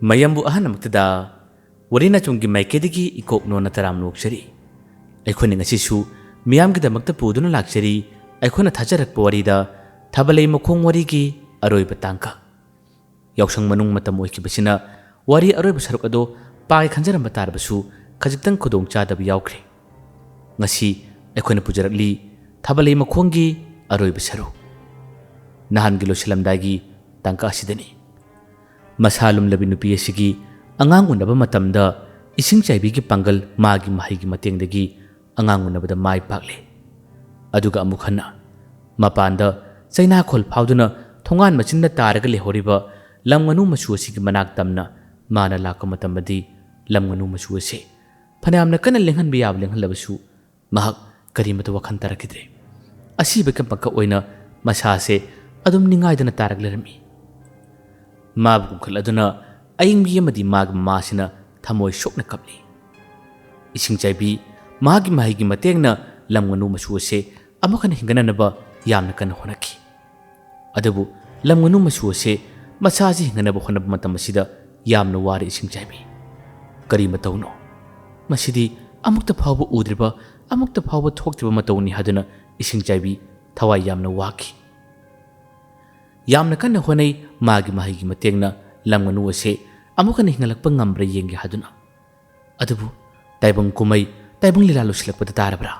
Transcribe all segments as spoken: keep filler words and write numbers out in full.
ꯃꯌꯥꯝꯕꯨ ꯑꯍꯥꯟꯕꯃꯛꯇꯗ ꯋꯥꯔꯤ ꯅꯆꯨꯝꯒꯤ ꯃꯥꯏꯀꯩꯗꯒꯤ ꯏꯀꯣꯛ ꯅꯣꯟꯅ ꯇꯔꯥꯝꯅ ꯑꯣꯛꯆꯔꯤ꯫ ꯑꯩꯈꯣꯏꯅ ꯉꯁꯤꯁꯨ ꯃꯤꯌꯥꯝꯒꯤꯗꯃꯛꯇ ꯄꯨꯗꯨꯅ ꯂꯥꯛꯆꯔꯤ꯫ ꯑꯩꯈꯣꯏꯅ ꯊꯥꯖꯔꯛꯄ ꯋꯥꯔꯤꯗ ꯊꯥꯕꯜꯂꯩ ꯃꯈꯣꯡ ꯋꯥꯔꯤꯒꯤ ꯑꯔꯣꯏꯕ ꯇꯥꯡꯀꯛ꯫ ꯌꯥꯎꯁꯪ ꯃꯅꯨꯡ ꯃꯇꯝ ꯑꯣꯏꯈꯤꯕꯁꯤꯅ ꯋꯥꯔꯤ ꯑꯔꯣꯏꯕ ꯁꯔꯨꯛ ꯑꯗꯣ ꯄꯥꯒꯦ ꯈꯟꯖꯔꯝꯕ ꯇꯥꯔꯕꯁꯨ ꯈꯖꯤꯛꯇꯪ ꯈꯨꯗꯣꯡ ꯆꯥꯗꯕ ꯌꯥꯎꯈ꯭ꯔꯦ꯫ ꯉꯁꯤ ꯑꯩꯈꯣꯏꯅ ꯄꯨꯖꯔꯛꯂꯤ ꯊꯥꯕꯜꯂꯩ ꯃꯈꯣꯡꯒꯤ ꯑꯔꯣꯏꯕ ꯁꯔꯨꯛ꯫ ꯅꯍꯥꯟꯒꯤ ꯂꯣꯏꯁꯤꯜꯂꯝꯗꯥꯏꯒꯤ ꯇꯥꯡꯀꯛ ꯑꯁꯤꯗꯅꯤ꯫ ꯃꯁꯥ ꯂꯨꯝꯂꯕꯤ ꯅꯨꯄꯤ ꯑꯁꯤꯒꯤ ꯑꯉꯥꯡ ꯎꯅꯕ ꯃꯇꯝꯗ ꯏꯁꯤꯡ ꯆꯥꯏꯕꯤꯒꯤ ꯄꯥꯡꯒꯜ ꯃꯥꯒꯤ ꯃꯍꯩꯒꯤ ꯃꯇꯦꯡꯗꯒꯤ ꯑꯉꯥꯡ ꯎꯅꯕꯗ ꯃꯥꯏ ꯄꯥꯛꯂꯦ꯫ ꯑꯗꯨꯒ ꯑꯃꯨꯛ ꯍꯟꯅ ꯃꯄꯥꯟꯗ ꯆꯩꯅꯥꯈꯣꯜ ꯐꯥꯎꯗꯨꯅ ꯊꯣꯡꯒꯥꯟ ꯃꯆꯤꯟꯗ ꯇꯥꯔꯒ ꯂꯩꯍꯧꯔꯤꯕ ꯂꯝ ꯉꯥꯅꯨ ꯃꯆꯨ ꯑꯁꯤꯒꯤ ꯃꯅꯥꯛ ꯇꯝꯅ ꯃꯥꯅ ꯂꯥꯛꯄ ꯃꯇꯝꯗꯗꯤ ꯂꯝ ꯉꯥꯅꯨ ꯃꯆꯨ ꯑꯁꯤ ꯐꯅꯌꯥꯝꯅ ꯀꯟꯅ ꯂꯦꯡꯍꯟꯕ ꯌꯥꯕ ꯂꯦꯡꯍꯜꯂꯕꯁꯨ ꯃꯍꯥꯛ ꯀꯔꯤꯃꯠꯇ ꯋꯥꯈꯜ ꯇꯥꯔꯛꯈꯤꯗ꯭ꯔꯦ꯫ ꯑꯁꯤꯕ ꯀꯝꯄꯛꯀ ꯑꯣꯏꯅ ꯃꯁꯥꯁꯦ ꯑꯗꯨꯝ ꯅꯤꯡꯉꯥꯏꯗꯅ ꯇꯥꯔꯛ ꯂꯩꯔꯝꯃꯤ꯫ ꯃꯥꯕꯨ ꯀꯨꯝꯈꯠꯂꯗꯨꯅ ꯑꯏꯪꯕꯤ ꯑꯃꯗꯤ ꯃꯥꯒꯤ ꯃꯃꯥꯁꯤꯅ ꯊꯃꯣꯏ ꯁꯣꯛꯅ ꯀꯞꯂꯤ꯫ ꯏꯁꯤꯡ ꯆꯥꯏꯕꯤ ꯃꯥꯒꯤ ꯃꯍꯩꯒꯤ ꯃꯇꯦꯡꯅ ꯂꯝ ꯉꯥꯅꯨ ꯃꯆꯨ ꯑꯁꯦ ꯑꯃꯨꯛ ꯍꯟꯅ ꯍꯤꯡꯒꯠꯅꯅꯕ ꯌꯥꯝꯅ ꯀꯟꯅ ꯍꯣꯠꯅꯈꯤ꯫ ꯑꯗꯨꯕꯨ ꯂꯝ ꯉꯥꯅꯨ ꯃꯆꯨ ꯑꯁꯦ ꯃꯁꯥꯁꯤ ꯍꯤꯡꯒꯠꯅꯕ ꯍꯣꯠꯅꯕ ꯃꯇꯝ ꯑꯁꯤꯗ ꯌꯥꯝꯅ ꯋꯥꯔꯦ ꯏꯁꯤꯡ ꯆꯥꯏꯕꯤ꯫ ꯀꯔꯤ ꯃꯇꯧꯅꯣ? ꯃꯁꯤꯗꯤ ꯑꯃꯨꯛꯇ ꯐꯥꯎꯕ ꯎꯗ꯭ꯔꯤꯕ, ꯑꯃꯨꯛꯇ ꯐꯥꯎꯕ ꯊꯣꯛꯇ꯭ꯔꯤꯕ ꯃꯇꯧꯅꯤ ꯍꯥꯏꯗꯨꯅ ꯏꯁꯤꯡ ꯆꯥꯏꯕꯤ ꯊꯋꯥꯏ ꯌꯥꯝꯅ ꯋꯥꯈꯤ꯫ ꯌꯥꯝꯅ ꯀꯟꯅ ꯍꯣꯠꯅꯩ, ꯃꯥꯒꯤ ꯃꯍꯩꯒꯤ ꯃꯇꯦꯡꯅ ꯂꯝ ꯉꯥꯅꯨ ꯑꯁꯦ ꯑꯃꯨꯛ ꯍꯟꯅ ꯍꯤꯡꯒꯠꯂꯛꯄ ꯉꯝꯕ꯭ꯔꯥ ꯌꯦꯡꯒꯦ ꯍꯥꯏꯗꯨꯅ꯫ ꯑꯗꯨꯕꯨ ꯇꯥꯏꯕꯪ ꯀꯨꯝꯍꯩ, ꯇꯥꯏꯕꯪ ꯂꯤꯂꯥ ꯂꯣꯏꯁꯤꯜꯂꯛꯄꯗ ꯇꯥꯔꯕ꯭ꯔꯥ?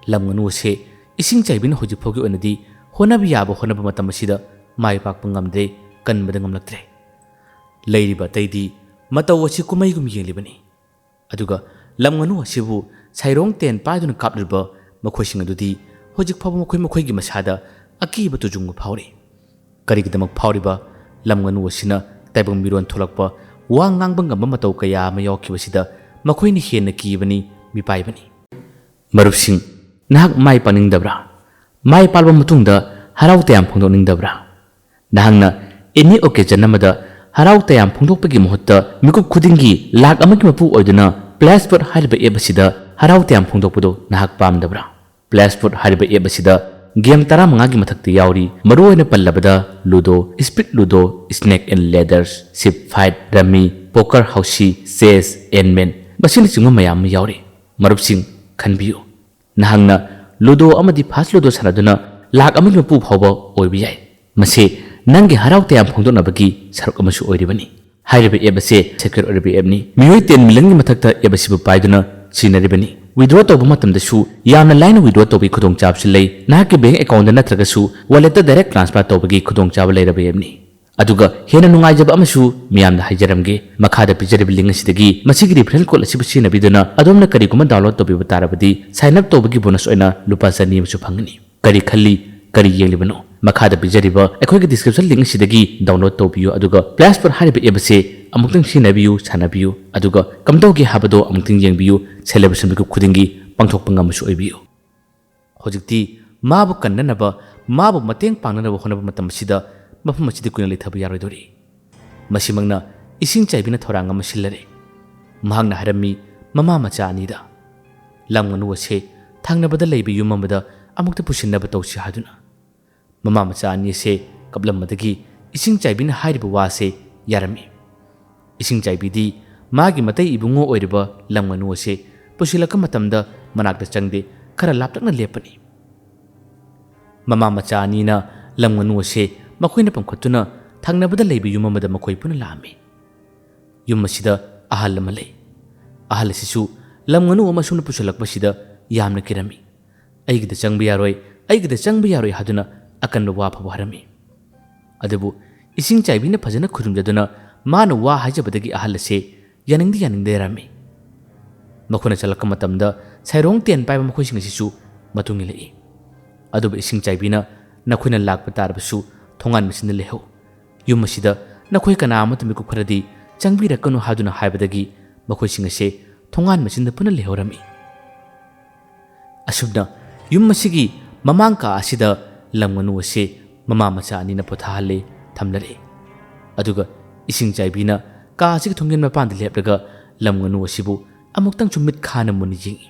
ꯂꯝ ꯉꯥꯅꯨ ꯑꯁꯦ ꯏꯁꯤꯡ ꯆꯥꯏꯕꯤꯅ ꯍꯧꯖꯤꯛ ꯐꯥꯎꯒꯤ ꯑꯣꯏꯅꯗꯤ ꯍꯣꯠꯅꯕ ꯌꯥꯕ ꯍꯣꯠꯅꯕ ꯃꯇꯝ ꯑꯁꯤꯗ ꯃꯥꯏ ꯄꯥꯛꯄ ꯉꯝꯗ꯭ꯔꯦ, ꯀꯟꯕꯗ ꯉꯝꯂꯛꯇ꯭ꯔꯦ꯫ ꯂꯩꯔꯤꯕ ꯑꯇꯩꯗꯤ ꯃꯇꯧ ꯑꯁꯤ ꯀꯨꯝꯍꯩꯒꯨꯝ ꯌꯦꯡꯂꯤꯕꯅꯤ꯫ ꯑꯗꯨꯒ ꯂꯝ ꯉꯥꯅꯨ ꯑꯁꯤꯕꯨ ꯁꯥꯏꯔꯣꯡ ꯇꯦꯟ ꯄꯥꯏꯗꯨꯅ ꯀꯥꯞꯂꯤꯕ ꯃꯈꯣꯏꯁꯤꯡ ꯑꯗꯨꯗꯤ ꯍꯧꯖꯤꯛ ꯐꯥꯎꯕ ꯃꯈꯣꯏ ꯃꯈꯣꯏꯒꯤ ꯃꯁꯥꯗ ꯑꯀꯤꯕ ꯇꯨꯖꯨꯡꯕ ꯐꯥꯎꯔꯤ꯫ ꯀꯔꯤꯒꯤꯗꯃꯛ ꯐꯥꯎꯔꯤꯕ? ꯂꯝ ꯉꯥꯅꯨ ꯑꯁꯤꯅ ꯇꯥꯏꯕꯪ ꯃꯤꯔꯣꯟ ꯊꯣꯛꯂꯛꯄ, ꯋꯥ ꯉꯥꯡꯕ ꯉꯝꯕ ꯃꯇꯧ ꯀꯌꯥ ꯑꯃ ꯌꯥꯎꯈꯤꯕꯁꯤꯗ ꯃꯈꯣꯏꯅ ꯍꯦꯟꯅ ꯀꯤꯕꯅꯤ, ꯃꯤꯄꯥꯏꯕꯅꯤ꯫ ꯃꯔꯨꯞꯁꯤꯡ, ꯅꯍꯥꯛ ꯃꯥꯏ ꯄꯥꯛꯅꯤꯡꯗꯕ꯭ꯔꯥ? ꯃꯥꯏ ꯄꯥꯛꯂꯕ ꯃꯇꯨꯡꯗ ꯍꯔꯥꯎ ꯇꯌꯥꯝ ꯐꯣꯡꯗꯣꯛꯅꯤꯡꯗꯕ꯭ꯔꯥ? ꯅꯍꯥꯛꯅ ꯑꯦꯅꯤ ꯑꯣꯀꯦꯖꯟ ꯑꯃꯗ ꯍꯔꯥꯎ ꯇꯌꯥꯝ ꯐꯣꯡꯗꯣꯛꯄꯒꯤ ꯃꯍꯨꯠꯇ ꯃꯤꯀꯨꯞ ꯈꯨꯗꯤꯡꯒꯤ ꯂꯥꯛ ꯑꯃꯒꯤ ꯃꯄꯨ ꯑꯣꯏꯗꯨꯅ ꯄ꯭ꯂꯦꯁꯄꯣꯠ ꯍꯥꯏꯔꯤꯕ ꯑꯦꯞ ꯑꯁꯤꯗ ꯍꯔꯥꯎ ꯇꯌꯥꯝ ꯐꯣꯡꯗꯣꯛꯄꯗꯨ ꯅꯍꯥꯛ ꯄꯥꯝꯗꯕ꯭ꯔꯥ? ꯄ꯭ꯂꯦꯁꯄꯣꯠ ꯍꯥꯏꯔꯤꯕ ꯑꯦꯞ ꯑꯁꯤꯗ ꯒꯦꯝ ꯇꯔꯥꯃꯉꯥꯒꯤ ꯃꯊꯛꯇ ꯌꯥꯎꯔꯤ꯫ ꯃꯔꯨꯑꯣꯏꯅ ꯄꯜꯂꯕꯗ ludo, speed ludo, snake and ladders, ship fight, rummy, poker housie, chess, ꯑꯦꯟꯃꯦꯟ, ꯃꯁꯤꯅꯆꯤꯡꯕ ꯃꯌꯥꯝ ꯑꯃ ꯌꯥꯎꯔꯤ꯫ ꯃꯔꯨꯞꯁꯤꯡ, ꯈꯟꯕꯤꯌꯨ, ꯅꯍꯥꯛꯅ ꯂꯨꯗꯣ ꯑꯃꯗꯤ ꯐꯥꯁ ꯂꯨꯗꯣ ꯁꯥꯟꯅꯗꯨꯅ ꯂꯥꯛ ꯑꯃꯒꯤ ꯃꯄꯨ ꯐꯥꯎꯕ ꯑꯣꯏꯕ ꯌꯥꯏ꯫ ꯃꯁꯤ ꯅꯪꯒꯤ ꯍꯔꯥꯎ ꯇꯌꯥꯝ ꯐꯣꯡꯗꯣꯛꯅꯕꯒꯤ ꯁꯔꯨꯛ ꯑꯃꯁꯨ ꯑꯣꯏꯔꯤꯕꯅꯤ꯫ ꯍꯥꯏꯔꯤꯕ ꯑꯦꯞ ꯑꯁꯤ ꯁꯦꯀ꯭ꯌꯨꯔ ꯑꯣꯏꯔꯤꯕ ꯑꯦꯞꯅꯤ꯫ ꯃꯤꯑꯣꯏ ꯇꯦꯟ ꯃꯤꯂꯤꯌꯟꯒꯤ ꯃꯊꯛꯇ ꯑꯦꯞ ꯑꯁꯤꯕꯨ ꯄꯥꯏꯗꯨꯅ ꯁꯤꯖꯤꯟꯅꯔꯤꯕꯅꯤ꯫ ꯋꯤꯗ꯭ꯔꯣ ꯇꯧꯕ ꯃꯇꯝꯗꯁꯨ ꯌꯥꯝꯅ ꯂꯥꯏꯅ ꯋꯤꯗ꯭ꯔꯣ ꯇꯧꯕꯒꯤ ꯈꯨꯗꯣꯡꯆꯥꯕꯁꯨ ꯂꯩ꯫ ꯅꯍꯥꯛꯀꯤ ꯕꯦꯡꯛ ꯑꯦꯀꯥꯎꯟꯗ ꯅꯠꯇ꯭ꯔꯒꯁꯨ ꯋꯥꯂꯦꯠꯇ ꯗꯥꯏꯔꯦꯛ ꯇ꯭ꯔꯥꯟꯁꯐꯔ ꯇꯧꯕꯒꯤ ꯈꯨꯗꯣꯡꯆꯥꯕ ꯂꯩꯔꯕ ꯑꯦꯞꯅꯤ꯫ ꯑꯗꯨꯒ ꯍꯦꯟꯅ ꯅꯨꯡꯉꯥꯏꯖꯕ ꯑꯃꯁꯨ ꯃꯤꯌꯥꯝꯗ ꯍꯥꯏꯖꯔꯝꯒꯦ꯫ ꯃꯈꯥꯗ ꯄꯤꯖꯔꯤꯕ ꯂꯤꯡꯛ ꯑꯁꯤꯗꯒꯤ ꯃꯁꯤꯒꯤ ꯔꯤꯐꯔꯦꯟꯁ ꯀꯣꯗ ꯑꯁꯤꯕꯨ ꯁꯤꯖꯤꯟꯅꯕꯤꯗꯨꯅ ꯑꯗꯣꯝꯅ ꯀꯔꯤꯒꯨꯝꯕ ꯗꯥꯎꯟꯂꯣꯗ ꯇꯧꯕꯤꯕ ꯇꯥꯔꯕꯗꯤ, ꯁꯥꯏꯟ ꯑꯞ ꯇꯧꯕꯒꯤ ꯕꯣꯅꯁ ꯑꯣꯏꯅ ꯂꯨꯄꯥ ꯆꯅꯤ ꯑꯃꯁꯨ ꯐꯪꯒꯅꯤ꯫ ꯀꯔꯤ ꯈꯜꯂꯤ? ꯀꯔꯤ ꯌꯦꯡꯂꯤꯕꯅꯣ? ꯃꯈꯥꯗ ꯄꯤꯖꯔꯤꯕ ꯑꯩꯈꯣꯏꯒꯤ ꯗꯤꯁꯀ꯭ꯔꯤꯞꯁꯟ ꯂꯤꯡꯛ ꯑꯁꯤꯗꯒꯤ ꯗꯥꯎꯟꯂꯣꯗ ꯇꯧꯕꯤꯌꯨ, ꯑꯗꯨꯒ ꯄ꯭ꯂꯦ ꯁ꯭ꯇꯣꯔ ꯍꯥꯏꯔꯤꯕ ꯑꯦꯞ ꯑꯁꯤ ꯑꯃꯨꯛꯇꯪ ꯁꯤꯖꯤꯟꯅꯕꯤꯌꯨ, ꯁꯥꯟꯅꯕꯤꯌꯨ, ꯑꯗꯨꯒ ꯀꯝꯗꯧꯒꯦ ꯍꯥꯏꯕꯗꯣ ꯑꯃꯨꯛꯇꯪ ꯌꯦꯡꯕꯤꯌꯨ꯫ ꯁꯦꯂꯦꯕ꯭ꯔꯦꯁꯟ ꯃꯤꯀꯨꯞ ꯈꯨꯗꯤꯡꯒꯤ ꯄꯥꯡꯊꯣꯛꯄ ꯉꯝꯕꯁꯨ ꯑꯣꯏꯕꯤꯌꯨ꯫ ꯍꯧꯖꯤꯛꯇꯤ ꯃꯥꯕꯨ ꯀꯟꯅꯅꯕ, ꯃꯥꯕꯨ ꯃꯇꯦꯡ ꯄꯥꯡꯅꯅꯕ ꯍꯣꯠꯅꯕ ꯃꯇꯝ ꯑꯁꯤꯗ ꯃꯐꯝ ꯑꯁꯤꯗ ꯀꯨꯏꯅ ꯂꯩꯊꯕ ꯌꯥꯔꯣꯏꯗꯧꯔꯤ꯫ ꯃꯁꯤꯃꯛꯅ ꯏꯁꯤꯡ ꯆꯥꯏꯕꯤꯅ ꯊꯧꯔꯥꯡ ꯑꯃ ꯁꯤꯜꯂꯔꯦ꯫ ꯃꯍꯥꯛꯅ ꯍꯥꯏꯔꯝꯃꯤ, ꯃꯃꯥ ꯃꯆꯥ ꯑꯅꯤꯗ, "ꯂꯝ ꯉꯥꯅꯨ ꯑꯁꯦ ꯊꯪꯅꯕꯗ ꯂꯩꯕ ꯌꯨꯝ ꯑꯃꯗ ꯑꯃꯨꯛꯇ ꯄꯨꯁꯤꯟꯅꯕ ꯇꯧꯁꯤ" ꯍꯥꯏꯗꯨꯅ꯫ ꯃꯃꯥ ꯃꯆꯥ ꯑꯅꯤ ꯑꯁꯦ ꯀꯞꯂꯝꯕꯗꯒꯤ ꯏꯁꯤꯡ ꯆꯥꯏꯕꯤꯅ ꯍꯥꯏꯔꯤꯕ ꯋꯥ ꯑꯁꯦ ꯌꯥꯔꯝꯃꯤ꯫ ꯏꯁꯤꯡ ꯆꯥꯏꯕꯤꯗꯤ ꯃꯥꯒꯤ ꯃꯇꯩ ꯏꯕꯨꯡꯉꯣ ꯑꯣꯏꯔꯤꯕ ꯂꯝ ꯉꯥꯅꯨ ꯑꯁꯦ ꯄꯨꯁꯤꯜꯂꯛꯄ ꯃꯇꯝꯗ ꯃꯅꯥꯛꯇ ꯆꯪꯗꯦ, ꯈꯔ ꯂꯥꯞꯇꯛꯅ ꯂꯦꯞꯄꯅꯤ꯫ ꯃꯃꯥ ꯃꯆꯥ ꯑꯅꯤꯅ ꯂꯝ ꯉꯥꯅꯨ ꯑꯁꯦ ꯃꯈꯣꯏꯅ ꯄꯝꯈꯠꯇꯨꯅ ꯊꯪꯅꯕꯗ ꯂꯩꯕ ꯌꯨꯝ ꯑꯃꯗ ꯃꯈꯣꯏ ꯄꯨꯟꯅ ꯂꯥꯛꯑꯝꯃꯤ꯫ ꯌꯨꯝ ꯑꯁꯤꯗ ꯑꯍꯜ ꯑꯃ ꯂꯩ꯫ ꯑꯍꯜ ꯑꯁꯤꯁꯨ ꯂꯝ ꯉꯥꯅꯨ ꯑꯃ ꯑꯁꯨꯝꯅ ꯄꯨꯁꯤꯜꯂꯛꯄꯁꯤꯗ ꯌꯥꯝꯅ ꯀꯤꯔꯝꯃꯤ꯫ "ꯑꯩꯒꯤꯗ ꯆꯪꯕ ꯌꯥꯔꯣꯏ, ꯑꯩꯒꯤꯗ ꯆꯪꯕ ꯌꯥꯔꯣꯏ" ꯍꯥꯏꯗꯨꯅ ꯑꯀꯟꯕ ꯋꯥ ꯐꯥꯎꯕ ꯍꯥꯏꯔꯝꯃꯤ꯫ ꯑꯗꯨꯕꯨ ꯏꯁꯤꯡ ꯆꯥꯏꯕꯤꯅ ꯐꯖꯅ ꯈꯨꯔꯨꯝꯖꯗꯨꯅ ꯃꯥꯅ ꯋꯥ ꯍꯥꯏꯖꯕꯗꯒꯤ ꯑꯍꯜ ꯑꯁꯦ ꯌꯥꯅꯤꯡꯗꯤ ꯌꯥꯅꯤꯡꯗꯦ ꯌꯥꯔꯝꯃꯤ꯫ ꯃꯈꯣꯏꯅ ꯆꯠꯂꯛꯄ ꯃꯇꯝꯗ ꯁꯩꯔꯣꯡ ꯇꯦꯟ ꯄꯥꯏꯕ ꯃꯈꯣꯏꯁꯤꯡ ꯑꯁꯤꯁꯨ ꯃꯇꯨꯡ ꯏꯜꯂꯛꯏ꯫ ꯑꯗꯨꯕꯨ ꯏꯁꯤꯡ ꯆꯥꯏꯕꯤꯅ "ꯅꯈꯣꯏꯅ ꯂꯥꯛꯄ ꯇꯥꯔꯕꯁꯨ ꯊꯣꯡꯒꯥꯟ ꯃꯆꯤꯟꯗ ꯂꯩꯍꯧ꯫ ꯌꯨꯝ ꯑꯁꯤꯗ ꯅꯈꯣꯏ ꯀꯅꯥ ꯑꯃꯠꯇ ꯃꯤꯀꯨꯞ ꯈꯔꯗꯤ ꯆꯪꯕꯤꯔꯛꯀꯅꯨ" ꯍꯥꯏꯗꯨꯅ ꯍꯥꯏꯕꯗꯒꯤ ꯃꯈꯣꯏꯁꯤꯡ ꯑꯁꯦ ꯊꯣꯡꯒꯥꯟ ꯃꯆꯤꯟꯗ ꯄꯨꯟꯅ ꯂꯩꯍꯧꯔꯝꯃꯤ꯫ ꯑꯁꯨꯝꯅ ꯌꯨꯝ ꯑꯁꯤꯒꯤ ꯃꯃꯥꯡ ꯀꯥ ꯑꯁꯤꯗ ꯂꯝ ꯉꯥꯅꯨ ꯑꯁꯤ ꯃꯃꯥ ꯃꯆꯥ ꯑꯅꯤꯅ ꯄꯣꯊꯥꯍꯜꯂꯦ, ꯊꯝꯂꯔꯦ꯫ ꯑꯗꯨꯒ ꯏꯁꯤꯡ ꯆꯥꯏꯕꯤꯅ ꯀꯥ ꯑꯁꯤꯒꯤ ꯊꯣꯡꯖꯤꯟ ꯃꯄꯥꯟꯗ ꯂꯦꯞꯂꯒ ꯂꯝ ꯉꯥꯅꯨ ꯑꯁꯤꯕꯨ ꯑꯃꯨꯛꯇꯪꯁꯨ ꯃꯤꯠ ꯈꯥꯅ ꯃꯨꯟꯅ ꯌꯦꯡꯏ꯫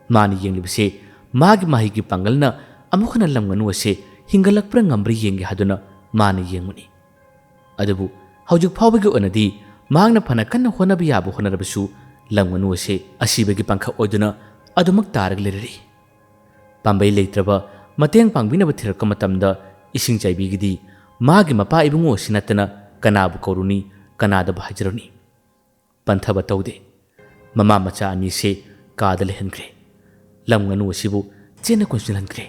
ꯃꯥꯅ ꯌꯦꯡꯂꯤꯕꯁꯤ ꯃꯥꯒꯤ ꯃꯍꯩꯒꯤ ꯄꯥꯡꯒꯜꯅ ꯑꯃꯨꯛ ꯍꯟꯅ ꯂꯝ ꯉꯥꯅꯨ ꯑꯁꯤ ꯍꯤꯡꯒꯠꯂꯛꯄ꯭ꯔꯥ ꯉꯝꯕ꯭ꯔꯥ ꯌꯦꯡꯒꯦ ꯍꯥꯏꯗꯨꯅ ꯃꯥꯅ ꯌꯦꯡꯕꯅꯤ꯫ ꯑꯗꯨꯕꯨ ꯍꯧꯖꯤꯛ ꯐꯥꯎꯕꯒꯤ ꯑꯣꯏꯅꯗꯤ ꯃꯍꯥꯛꯅ ꯐꯅ ꯀꯟꯅ ꯍꯣꯠꯅꯕ ꯌꯥꯕ ꯍꯣꯠꯅꯔꯕꯁꯨ ꯂꯝ ꯉꯥꯅꯨ ꯑꯁꯤ ꯑꯁꯤꯕꯒꯤ ꯄꯥꯡꯈꯛ ꯑꯣꯏꯗꯨꯅ ꯑꯗꯨꯃꯛ ꯇꯥꯔꯒ ꯂꯩꯔꯔꯤ꯫ ꯄꯥꯝꯕꯩ ꯂꯩꯇ꯭ꯔꯕ ꯃꯇꯦꯡ ꯄꯥꯡꯕꯤꯅꯕ ꯊꯤꯔꯛꯄ ꯃꯇꯝꯗ ꯏꯁꯤꯡ ꯆꯥꯏꯕꯤꯒꯤꯗꯤ ꯃꯥꯒꯤ ꯃꯄꯥ ꯏꯕꯨꯡꯉꯣ ꯑꯁꯤ ꯅꯠꯇꯅ ꯀꯅꯥꯕꯨ ꯀꯧꯔꯨꯅꯤ, ꯀꯅꯥꯗꯕꯨ ꯍꯥꯏꯖꯔꯨꯅꯤ? ꯄꯟꯊꯕ ꯇꯧꯗꯦ꯫ ꯃꯃꯥ ꯃꯆꯥ ꯑꯅꯤꯁꯤ ꯀꯥꯗ ꯂꯩꯍꯟꯈ꯭ꯔꯦ꯫ ꯂꯝ ꯉꯥꯅꯨ ꯑꯁꯤꯕꯨ ꯆꯦꯟꯅ ꯀꯣꯟꯁꯤꯜꯍꯟꯈ꯭ꯔꯦ꯫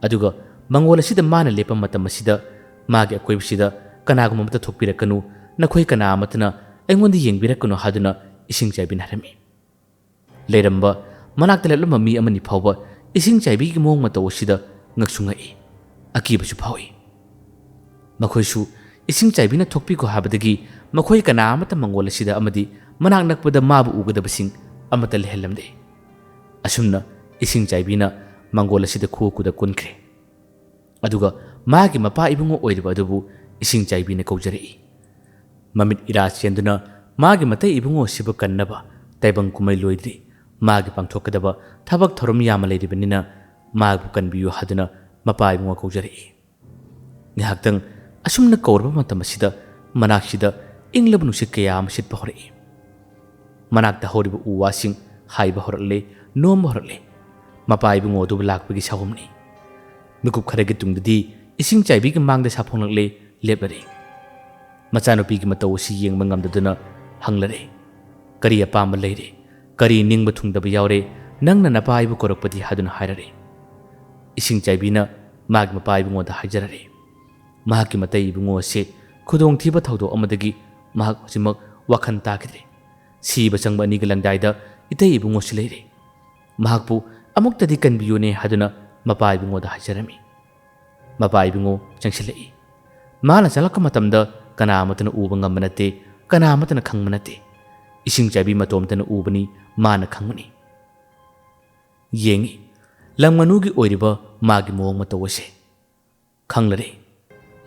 ꯑꯗꯨꯒ ꯃꯪꯒꯣꯜ ꯑꯁꯤꯗ ꯃꯥꯅ ꯂꯦꯞꯄ ꯃꯇꯝ ꯑꯁꯤꯗ ꯃꯥꯒꯤ ꯑꯀꯣꯏꯕꯁꯤꯗ ꯀꯅꯥꯒꯨꯝꯕ ꯑꯃꯠꯇ ꯊꯣꯛꯄꯤꯔꯛꯀꯅꯨ, ꯅꯈꯣꯏ ꯀꯅꯥ ꯑꯃꯠꯇꯅ ꯑꯩꯉꯣꯟꯗ ꯌꯦꯡꯕꯤꯔꯛꯀꯅꯨ ꯍꯥꯏꯗꯨꯅ ꯏꯁꯤꯡ ꯆꯥꯏꯕꯤꯅ ꯍꯥꯏꯔꯝꯃꯤ꯫ ꯂꯩꯔꯝꯕ ꯃꯅꯥꯛꯇ ꯂꯦꯞꯂꯝꯕ ꯃꯤ ꯑꯃꯅꯤ ꯐꯥꯎꯕ ꯏꯁꯤꯡ ꯆꯥꯏꯕꯤꯒꯤ ꯃꯑꯣꯡ ꯃꯇꯧ ꯑꯁꯤꯗ ꯉꯛꯁꯨ ꯉꯛꯏ, ꯑꯀꯤꯕꯁꯨ ꯐꯥꯎꯏ꯫ ꯃꯈꯣꯏꯁꯨ ꯏꯁꯤꯡ ꯆꯥꯏꯕꯤꯅ ꯊꯣꯛꯄꯤꯈꯣ ꯍꯥꯏꯕꯗꯒꯤ ꯃꯈꯣꯏ ꯀꯅꯥ ꯑꯃꯠꯇ ꯃꯪꯒꯣꯜ ꯑꯁꯤꯗ ꯑꯃꯗꯤ ꯃꯅꯥꯛ ꯅꯛꯄꯗ ꯃꯥꯕꯨ ꯎꯒꯗꯕꯁꯤꯡ ꯑꯃꯠꯇ ꯂꯩꯍꯜꯂꯝꯗꯦ꯫ ꯑꯁꯨꯝꯅ ꯏꯁꯤꯡ ꯆꯥꯏꯕꯤꯅ ꯃꯪꯒꯣꯜ ꯑꯁꯤꯗ ꯈꯨ ꯈꯨꯗ ꯀꯨꯟꯈ꯭ꯔꯦ꯫ ꯑꯗꯨꯒ ꯃꯥꯒꯤ ꯃꯄꯥ ꯏꯕꯨꯡꯉꯣ ꯑꯣꯏꯔꯤꯕ ꯑꯗꯨꯕꯨ ꯏꯁꯤꯡ ꯆꯥꯏꯕꯤꯅ ꯀꯧꯖꯔꯛꯏ꯫ ꯃꯃꯤꯠ ꯏꯔꯥ ꯆꯦꯟꯗꯨꯅ ꯃꯥꯒꯤ ꯃꯇꯩ ꯏꯕꯨꯡꯉꯣ ꯑꯁꯤꯕꯨ ꯀꯟꯅꯕ ꯇꯥꯏꯕꯪ ꯀꯨꯝꯍꯩ ꯂꯣꯏꯗ꯭ꯔꯤ꯫ ꯃꯥꯒꯤ ꯄꯥꯡꯊꯣꯛꯀꯗꯕ ꯊꯕꯛ ꯊꯧꯔꯝ ꯌꯥꯝꯅ ꯂꯩꯔꯤꯕꯅꯤꯅ ꯃꯥꯕꯨ ꯀꯟꯕꯤꯌꯨ ꯍꯥꯏꯗꯨꯅ ꯃꯄꯥ ꯏꯕꯨꯡꯉꯣ ꯀꯧꯖꯔꯛꯏ꯫ ꯉꯥꯏꯍꯥꯛꯇꯪ ꯑꯁꯨꯝꯅ ꯀꯧꯔꯕ ꯃꯇꯝ ꯑꯁꯤꯗ ꯃꯅꯥꯛꯁꯤꯗ ꯏꯪꯂꯕ ꯅꯨꯡꯁꯤꯠ ꯀꯌꯥ ꯑꯃ ꯁꯤꯠꯄ ꯍꯧꯔꯛꯏ꯫ ꯃꯅꯥꯛꯇ ꯍꯧꯔꯤꯕ ꯎ ꯋꯥꯁꯤꯡ ꯍꯥꯏꯕ ꯍꯧꯔꯛꯂꯦ, ꯅꯣꯝꯕ ꯍꯧꯔꯛꯂꯦ꯫ ꯃꯄꯥ ꯏꯕꯨꯡꯉꯣ ꯑꯗꯨꯕꯨ ꯂꯥꯛꯄꯒꯤ ꯁꯥꯍꯨꯝꯅꯤ꯫ ꯃꯤꯀꯨꯞ ꯈꯔꯒꯤ ꯇꯨꯡꯗꯗꯤ ꯏꯁꯤꯡ ꯆꯥꯏꯕꯤꯒꯤ ꯃꯥꯡꯗ ꯁꯥꯐꯣꯡꯂꯛꯂꯦ, ꯂꯦꯞꯂꯔꯦ꯫ ꯃꯆꯥꯅꯨꯄꯤꯒꯤ ꯃꯇꯧ ꯑꯁꯤ ꯌꯦꯡꯕ ꯉꯝꯗꯗꯨꯅ ꯍꯪꯂꯔꯦ, "ꯀꯔꯤ ꯑꯄꯥꯝꯕ ꯂꯩꯔꯦ? ꯀꯔꯤ ꯅꯤꯡꯕ ꯊꯨꯡꯗꯕ ꯌꯥꯎꯔꯦ? ꯅꯪꯅ ꯅꯄꯥ ꯑꯩꯕꯨ ꯀꯧꯔꯛꯄꯗꯤ?" ꯍꯥꯏꯗꯨꯅ ꯍꯥꯏꯔꯔꯦ꯫ ꯏꯁꯤꯡ ꯆꯥꯏꯕꯤꯅ ꯃꯥꯒꯤ ꯃꯄꯥ ꯏꯕꯨꯡꯉꯣꯗ ꯍꯥꯏꯖꯔꯔꯦ꯫ ꯃꯍꯥꯛꯀꯤ ꯃꯇꯩ ꯏꯕꯨꯡꯉꯣ ꯑꯁꯤ ꯈꯨꯗꯣꯡꯊꯤꯕ ꯊꯧꯗꯣꯛ ꯑꯃꯗꯒꯤ ꯃꯍꯥꯛ ꯍꯧꯖꯤꯛꯃꯛ ꯋꯥꯈꯜ ꯇꯥꯈꯤꯗ꯭ꯔꯦ꯫ ꯁꯤꯕ ꯆꯪꯕ ꯑꯅꯤꯒꯤ ꯂꯪꯗꯥꯏꯗ ꯏꯇꯩ ꯏꯕꯨꯡꯉꯣꯁꯤ ꯂꯩꯔꯦ꯫ ꯃꯍꯥꯛꯄꯨ ꯑꯃꯨꯛꯇꯗꯤ ꯀꯟꯕꯤꯌꯨꯅꯦ ꯍꯥꯏꯗꯨꯅ ꯃꯄꯥ ꯏꯕꯨꯡꯉꯣꯗ ꯍꯥꯏꯖꯔꯝꯃꯤ꯫ ꯃꯄꯥ ꯏꯕꯨꯡꯉꯣ ꯆꯪꯁꯤꯜꯂꯛꯏ꯫ ꯃꯥꯅ ꯆꯪꯂꯛꯄ ꯃꯇꯝꯗ ꯀꯅꯥ ꯑꯃꯠꯇꯅ ꯎꯕ ꯉꯝꯕ ꯅꯠꯇꯦ, ꯀꯅꯥ ꯑꯃꯠꯇꯅ ꯈꯪꯕ ꯅꯠꯇꯦ꯫ ꯏꯁꯤꯡ ꯆꯥꯏꯕꯤ ꯃꯇꯣꯝꯇꯅ ꯎꯕꯅꯤ, ꯃꯥꯅ ꯈꯪꯕꯅꯤ꯫ ꯌꯦꯡꯉꯤ, ꯂꯝ ꯉꯥꯅꯨꯒꯤ ꯑꯣꯏꯔꯤꯕ ꯃꯥꯒꯤ ꯃꯑꯣꯡ ꯃꯇꯧ ꯑꯁꯦ꯫ ꯈꯪꯂꯔꯦ,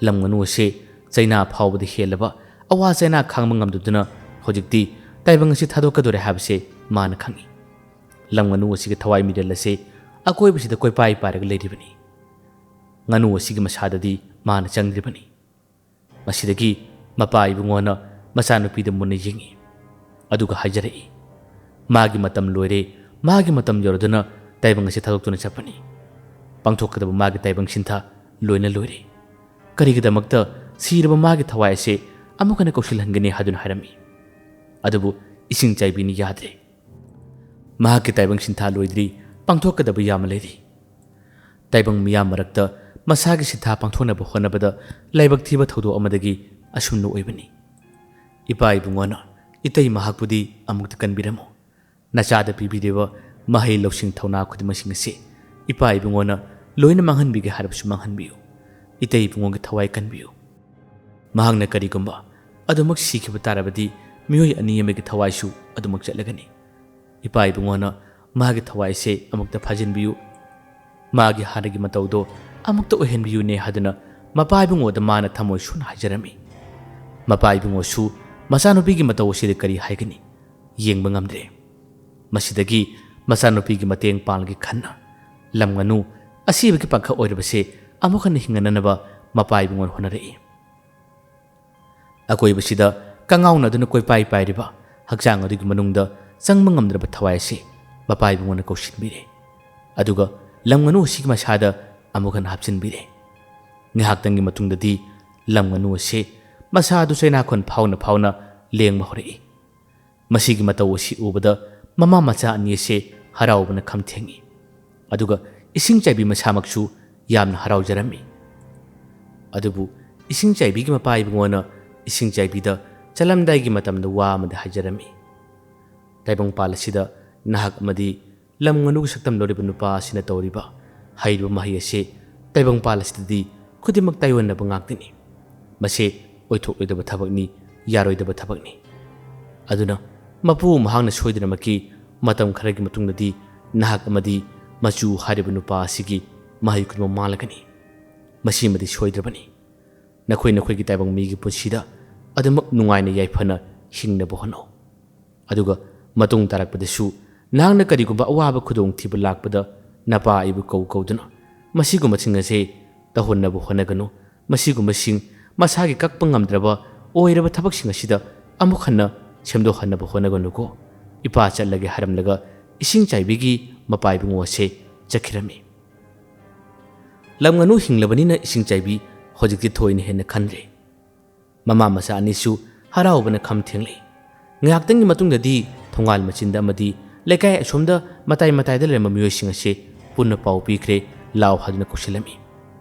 ꯂꯝ ꯉꯥꯅꯨ ꯑꯁꯦ ꯆꯩꯅꯥ ꯐꯥꯎꯕꯗ ꯍꯦꯜꯂꯕ ꯑꯋꯥ ꯆꯩꯅꯥ ꯈꯥꯡꯕ ꯉꯝꯗꯗꯨꯅ ꯍꯧꯖꯤꯛꯇꯤ ꯇꯥꯏꯕꯪ ꯑꯁꯤ ꯊꯥꯗꯣꯛꯀꯗꯣꯔꯦ ꯍꯥꯏꯕꯁꯦ ꯃꯥꯅ ꯈꯪꯏ꯫ ꯂꯝ ꯉꯥꯅꯨ ꯑꯁꯤꯒꯤ ꯊꯋꯥꯏ ꯃꯤꯔꯦꯜ ꯑꯁꯦ ꯑꯀꯣꯏꯕꯁꯤꯗ ꯀꯣꯏꯄꯥꯏ ꯄꯥꯏꯔꯒ ꯂꯩꯔꯤꯕꯅꯤ꯫ ꯉꯥꯅꯨ ꯑꯁꯤꯒꯤ ꯃꯁꯥꯗꯗꯤ ꯃꯥꯅ ꯆꯪꯗ꯭ꯔꯤꯕꯅꯤ꯫ ꯃꯁꯤꯗꯒꯤ ꯃꯄꯥ ꯏꯕꯨꯡꯉꯣꯅ ꯃꯆꯥꯅꯨꯄꯤꯗ ꯃꯨꯟꯅ ꯌꯦꯡꯏ꯫ ꯑꯗꯨꯒ ꯍꯥꯏꯖꯔꯛꯏ, "ꯃꯥꯒꯤ ꯃꯇꯝ ꯂꯣꯏꯔꯦ, ꯃꯥꯒꯤ ꯃꯇꯝ ꯌꯧꯔꯗꯨꯅ ꯇꯥꯏꯕꯪ ꯑꯁꯤ ꯊꯥꯗꯣꯛꯇꯨꯅ ꯆꯠꯄꯅꯤ꯫ ꯄꯥꯡꯊꯣꯛꯀꯗꯕ ꯃꯥꯒꯤ ꯇꯥꯏꯕꯪ ꯁꯤꯟꯊꯥ ꯂꯣꯏꯅ ꯂꯣꯏꯔꯦ꯫ ꯀꯔꯤꯒꯤꯗꯃꯛꯇ ꯁꯤꯔꯕ ꯃꯥꯒꯤ ꯊꯋꯥꯏ ꯑꯁꯦ ꯑꯃꯨꯛ ꯍꯟꯅ ꯀꯧꯁꯤꯜꯍꯟꯒꯅꯤ?" ꯍꯥꯏꯗꯨꯅ ꯍꯥꯏꯔꯝꯃꯤ꯫ ꯑꯗꯨꯕꯨ ꯏꯁꯤꯡ ꯆꯥꯏꯕꯤꯅ ꯌꯥꯗ꯭ꯔꯦ꯫ ꯃꯍꯥꯛꯀꯤ ꯇꯥꯏꯕꯪ ꯁꯤꯟꯊꯥ ꯂꯣꯏꯗ꯭ꯔꯤ, ꯄꯥꯡꯊꯣꯛꯀꯗꯕ ꯌꯥꯝꯅ ꯂꯩꯔꯤ꯫ ꯇꯥꯏꯕꯪ ꯃꯤꯌꯥꯝ ꯃꯔꯛꯇ ꯃꯁꯥꯒꯤ ꯁꯤꯟꯊꯥ ꯄꯥꯡꯊꯣꯛꯅꯕ ꯍꯣꯠꯅꯕꯗ ꯂꯥꯏꯕꯛ ꯊꯤꯕ ꯊꯧꯗꯣꯛ ꯑꯃꯗꯒꯤ ꯑꯁꯨꯝꯅ ꯑꯣꯏꯕꯅꯤ꯫ ꯏꯄꯥ ꯏꯕꯨꯡꯉꯣꯅ ꯏꯇꯩ ꯃꯍꯥꯛꯄꯨꯗꯤ ꯑꯃꯨꯛꯇ ꯀꯟꯕꯤꯔꯝꯃꯨ꯫ ꯅꯆꯥꯗ ꯄꯤꯕꯤꯔꯤꯕ ꯃꯍꯩ ꯂꯧꯁꯤꯡ ꯊꯧꯅꯥ ꯈꯨꯗꯤꯡꯃꯛꯁꯤꯡ ꯑꯁꯤ ꯏꯄꯥ ꯏꯕꯨꯡꯉꯣꯅ ꯂꯣꯏꯅ ꯃꯥꯡꯍꯟꯕꯤꯒꯦ ꯍꯥꯏꯔꯕꯁꯨ ꯃꯥꯡꯍꯟꯕꯤꯌꯨ꯫ ꯏꯇꯩ ꯏꯕꯨꯡꯉꯣꯒꯤ ꯊꯋꯥꯏ ꯀꯟꯕꯤꯌꯨ꯫ ꯃꯍꯥꯛꯅ ꯀꯔꯤꯒꯨꯝꯕ ꯑꯗꯨꯃꯛ ꯁꯤꯈꯤꯕ ꯇꯥꯔꯕꯗꯤ ꯃꯤꯑꯣꯏ ꯑꯅꯤ ꯑꯃꯒꯤ ꯊꯋꯥꯏꯁꯨ ꯑꯗꯨꯃꯛ ꯆꯠꯂꯒꯅꯤ꯫ ꯏꯄꯥ ꯏꯕꯨꯡꯉꯣꯅ ꯃꯍꯥꯛꯀꯤ ꯊꯋꯥꯏꯁꯦ ꯑꯃꯨꯛꯇ ꯐꯥꯖꯤꯟꯕꯤꯌꯨ, ꯃꯥꯒꯤ ꯍꯥꯟꯅꯒꯤ ꯃꯇꯧꯗꯣ ꯑꯃꯨꯛꯇ ꯑꯣꯏꯍꯟꯕꯤꯌꯨꯅꯦ ꯍꯥꯏꯗꯨꯅ ꯃꯄꯥ ꯏꯕꯨꯡꯉꯣꯗ ꯃꯥꯅ ꯊꯃꯣꯏ ꯁꯣꯛꯅ ꯍꯥꯏꯖꯔꯝꯃꯤ꯫ ꯃꯄꯥ ꯏꯕꯨꯡꯉꯣꯁꯨ ꯃꯆꯥꯅꯨꯄꯤꯒꯤ ꯃꯇꯧ ꯑꯁꯤꯗ ꯀꯔꯤ ꯍꯥꯏꯒꯅꯤ? ꯌꯦꯡꯕ ꯉꯝꯗ꯭ꯔꯦ꯫ ꯃꯁꯤꯗꯒꯤ ꯃꯆꯥꯅꯨꯄꯤꯒꯤ ꯃꯇꯦꯡ ꯄꯥꯡꯂꯒꯦ ꯈꯟꯅ ꯂꯝ ꯉꯥꯅꯨ ꯑꯁꯤꯕꯒꯤ ꯄꯥꯡꯈꯛ ꯑꯣꯏꯔꯕꯁꯦ ꯑꯃꯨꯛ ꯍꯟꯅ ꯍꯤꯡꯒꯠꯅꯅꯕ ꯃꯄꯥ ꯏꯕꯨꯡꯉꯣꯅ ꯍꯣꯠꯅꯔꯛꯏ꯫ ꯑꯀꯣꯏꯕꯁꯤꯗ ꯀꯉꯥꯎꯅꯗꯨꯅ ꯀꯣꯏꯄꯥꯏ ꯄꯥꯏꯔꯤꯕ ꯍꯛꯆꯥꯡ ꯑꯗꯨꯒꯤ ꯃꯅꯨꯡꯗ ꯆꯪꯕ ꯉꯝꯗ꯭ꯔꯕ ꯊꯋꯥꯏ ꯑꯁꯤ ꯃꯄꯥ ꯏꯕꯨꯡꯉꯣꯅ ꯀꯧꯁꯤꯟꯕꯤꯔꯦ꯫ ꯑꯗꯨꯒ ꯂꯝ ꯉꯥꯅꯨ ꯑꯁꯤꯒꯤ ꯃꯁꯥꯗ ꯑꯃꯨꯛ ꯍꯟꯅ ꯍꯥꯞꯆꯤꯟꯕꯤꯔꯦ꯫ ꯉꯥꯏꯍꯥꯛꯇꯪꯒꯤ ꯃꯇꯨꯡꯗꯗꯤ ꯂꯝ ꯉꯥꯅꯨ ꯑꯁꯤ ꯃꯁꯥ ꯑꯗꯨ ꯆꯩꯅꯥꯈꯣꯟ ꯐꯥꯎꯅ ꯐꯥꯎꯅ ꯂꯦꯡꯕ ꯍꯧꯔꯛꯏ꯫ ꯃꯁꯤꯒꯤ ꯃꯇꯧ ꯑꯁꯤ ꯎꯕꯗ ꯃꯃꯥ ꯃꯆꯥ ꯑꯅꯤ ꯑꯁꯤ ꯍꯔꯥꯎꯕꯅ ꯈꯝ ꯊꯦꯡꯏ꯫ ꯑꯗꯨꯒ ꯏꯁꯤꯡ ꯆꯥꯏꯕꯤ ꯃꯁꯥꯃꯛꯁꯨ ꯌꯥꯝꯅ ꯍꯔꯥꯎꯖꯔꯝꯃꯤ꯫ ꯑꯗꯨꯕꯨ ꯏꯁꯤꯡ ꯆꯥꯏꯕꯤꯒꯤ ꯃꯄꯥ ꯏꯕꯨꯡꯉꯣꯅ ꯏꯁꯤꯡ ꯆꯥꯏꯕꯤꯗ ꯆꯠꯂꯝꯗꯥꯏꯒꯤ ꯃꯇꯝꯗ ꯋꯥ ꯑꯃꯗꯤ ꯍꯥꯏꯖꯔꯝꯃꯤ꯫ ꯇꯥꯏꯕꯪꯄꯥꯜ ꯑꯁꯤꯗ ꯅꯍꯥꯛ ꯑꯃꯗꯤ ꯂꯝ ꯉꯥꯅꯨꯒꯤ ꯁꯛꯇꯝ ꯂꯧꯔꯤꯕ ꯅꯨꯄꯥ ꯑꯁꯤꯅ ꯇꯧꯔꯤꯕ ꯍꯩꯔꯤꯕ ꯃꯍꯩ ꯑꯁꯤ ꯇꯥꯏꯕꯪꯄꯥꯜ ꯑꯁꯤꯗꯗꯤ ꯈꯨꯗꯤꯡꯃꯛ ꯇꯥꯏꯑꯣꯟꯅꯕ ꯉꯥꯛꯇꯅꯤ꯫ ꯃꯁꯤ ꯑꯣꯏꯊꯣꯛꯂꯣꯏꯗꯕ ꯊꯕꯛꯅꯤ, ꯌꯥꯔꯣꯏꯗꯕ ꯊꯕꯛꯅꯤ꯫ ꯑꯗꯨꯅ ꯃꯄꯨ ꯃꯍꯥꯛꯅ ꯁꯣꯏꯗꯅꯃꯛꯀꯤ ꯃꯇꯝ ꯈꯔꯒꯤ ꯃꯇꯨꯡꯗꯗꯤ ꯅꯍꯥꯛ ꯑꯃꯗꯤ ꯃꯆꯨ ꯍꯥꯏꯔꯤꯕ ꯅꯨꯄꯥ ꯑꯁꯤꯒꯤ ꯃꯍꯩ ꯈꯨꯗꯤꯡꯃꯛ ꯃꯥꯡꯂꯒꯅꯤ꯫ ꯃꯁꯤꯃꯗꯤ ꯁꯣꯏꯗ꯭ꯔꯕꯅꯤ꯫ ꯅꯈꯣꯏ ꯅꯈꯣꯏꯒꯤ ꯇꯥꯏꯕꯪ ꯃꯤꯒꯤ ꯄꯨꯟꯁꯤꯗ ꯑꯗꯨꯃꯛ ꯅꯨꯡꯉꯥꯏꯅ ꯌꯥꯏꯐꯅ ꯍꯤꯡꯅꯕ ꯍꯣꯠꯅꯧ꯫ ꯑꯗꯨꯒ ꯃꯇꯨꯡ ꯇꯥꯔꯛꯄꯗꯁꯨ ꯅꯍꯥꯛꯅ ꯀꯔꯤꯒꯨꯝꯕ ꯑꯋꯥꯕ ꯈꯨꯗꯣꯡꯊꯤꯕ ꯂꯥꯛꯄꯗ ꯅꯄꯥ ꯑꯩꯕꯨ ꯀꯧ ꯀꯧꯗꯨꯅ ꯃꯁꯤꯒꯨꯝꯕꯁꯤꯡ ꯑꯁꯦ ꯇꯧꯍꯟꯅꯕ ꯍꯣꯠꯅꯒꯅꯨ꯫ ꯃꯁꯤꯒꯨꯝꯕꯁꯤꯡ ꯃꯁꯥꯒꯤ ꯀꯛꯄ ꯉꯝꯗ꯭ꯔꯕ ꯑꯣꯏꯔꯕ ꯊꯕꯛꯁꯤꯡ ꯑꯁꯤꯗ ꯑꯃꯨꯛ ꯍꯟꯅ ꯁꯦꯝꯗꯣꯛꯍꯟꯅꯕ ꯍꯣꯠꯅꯒꯅꯨꯀꯣ꯫ ꯏꯄꯥ ꯆꯠꯂꯒꯦ ꯍꯥꯏꯔꯝꯂꯒ ꯏꯁꯤꯡ ꯆꯥꯏꯕꯤꯒꯤ ꯃꯄꯥ ꯏꯕꯨꯡꯉꯣ ꯑꯁꯦ ꯆꯠꯈꯤꯔꯝꯃꯤ꯫ ꯂꯝ ꯉꯥꯅꯨ ꯍꯤꯡꯂꯕꯅꯤꯅ ꯏꯁꯤꯡ ꯆꯥꯏꯕꯤ ꯍꯧꯖꯤꯛꯇꯤ ꯊꯣꯏꯅ ꯍꯦꯟꯅ ꯈꯟꯗ꯭ꯔꯦ꯫ ꯃꯃꯥ ꯃꯆꯥ ꯑꯅꯤꯁꯨ ꯍꯔꯥꯎꯕꯅ ꯈꯝ ꯊꯦꯡꯂꯦ꯫ ꯉꯥꯏꯍꯥꯛꯇꯪꯒꯤ ꯃꯇꯨꯡꯗꯗꯤ ꯊꯣꯡꯒꯥꯜ ꯃꯆꯤꯟꯗ ꯑꯃꯗꯤ ꯂꯩꯀꯥꯏ ꯑꯁꯣꯝꯗ ꯃꯇꯥꯏ ꯃꯇꯥꯏꯗ ꯂꯩꯔꯝꯕ ꯃꯤꯑꯣꯏꯁꯤꯡ ꯑꯁꯦ ꯄꯨꯟꯅ ꯄꯥꯎ ꯄꯤꯈ꯭ꯔꯦ, ꯂꯥꯎ ꯍꯥꯏꯗꯨꯅ ꯀꯧꯁꯤꯜꯂꯝꯃꯤ꯫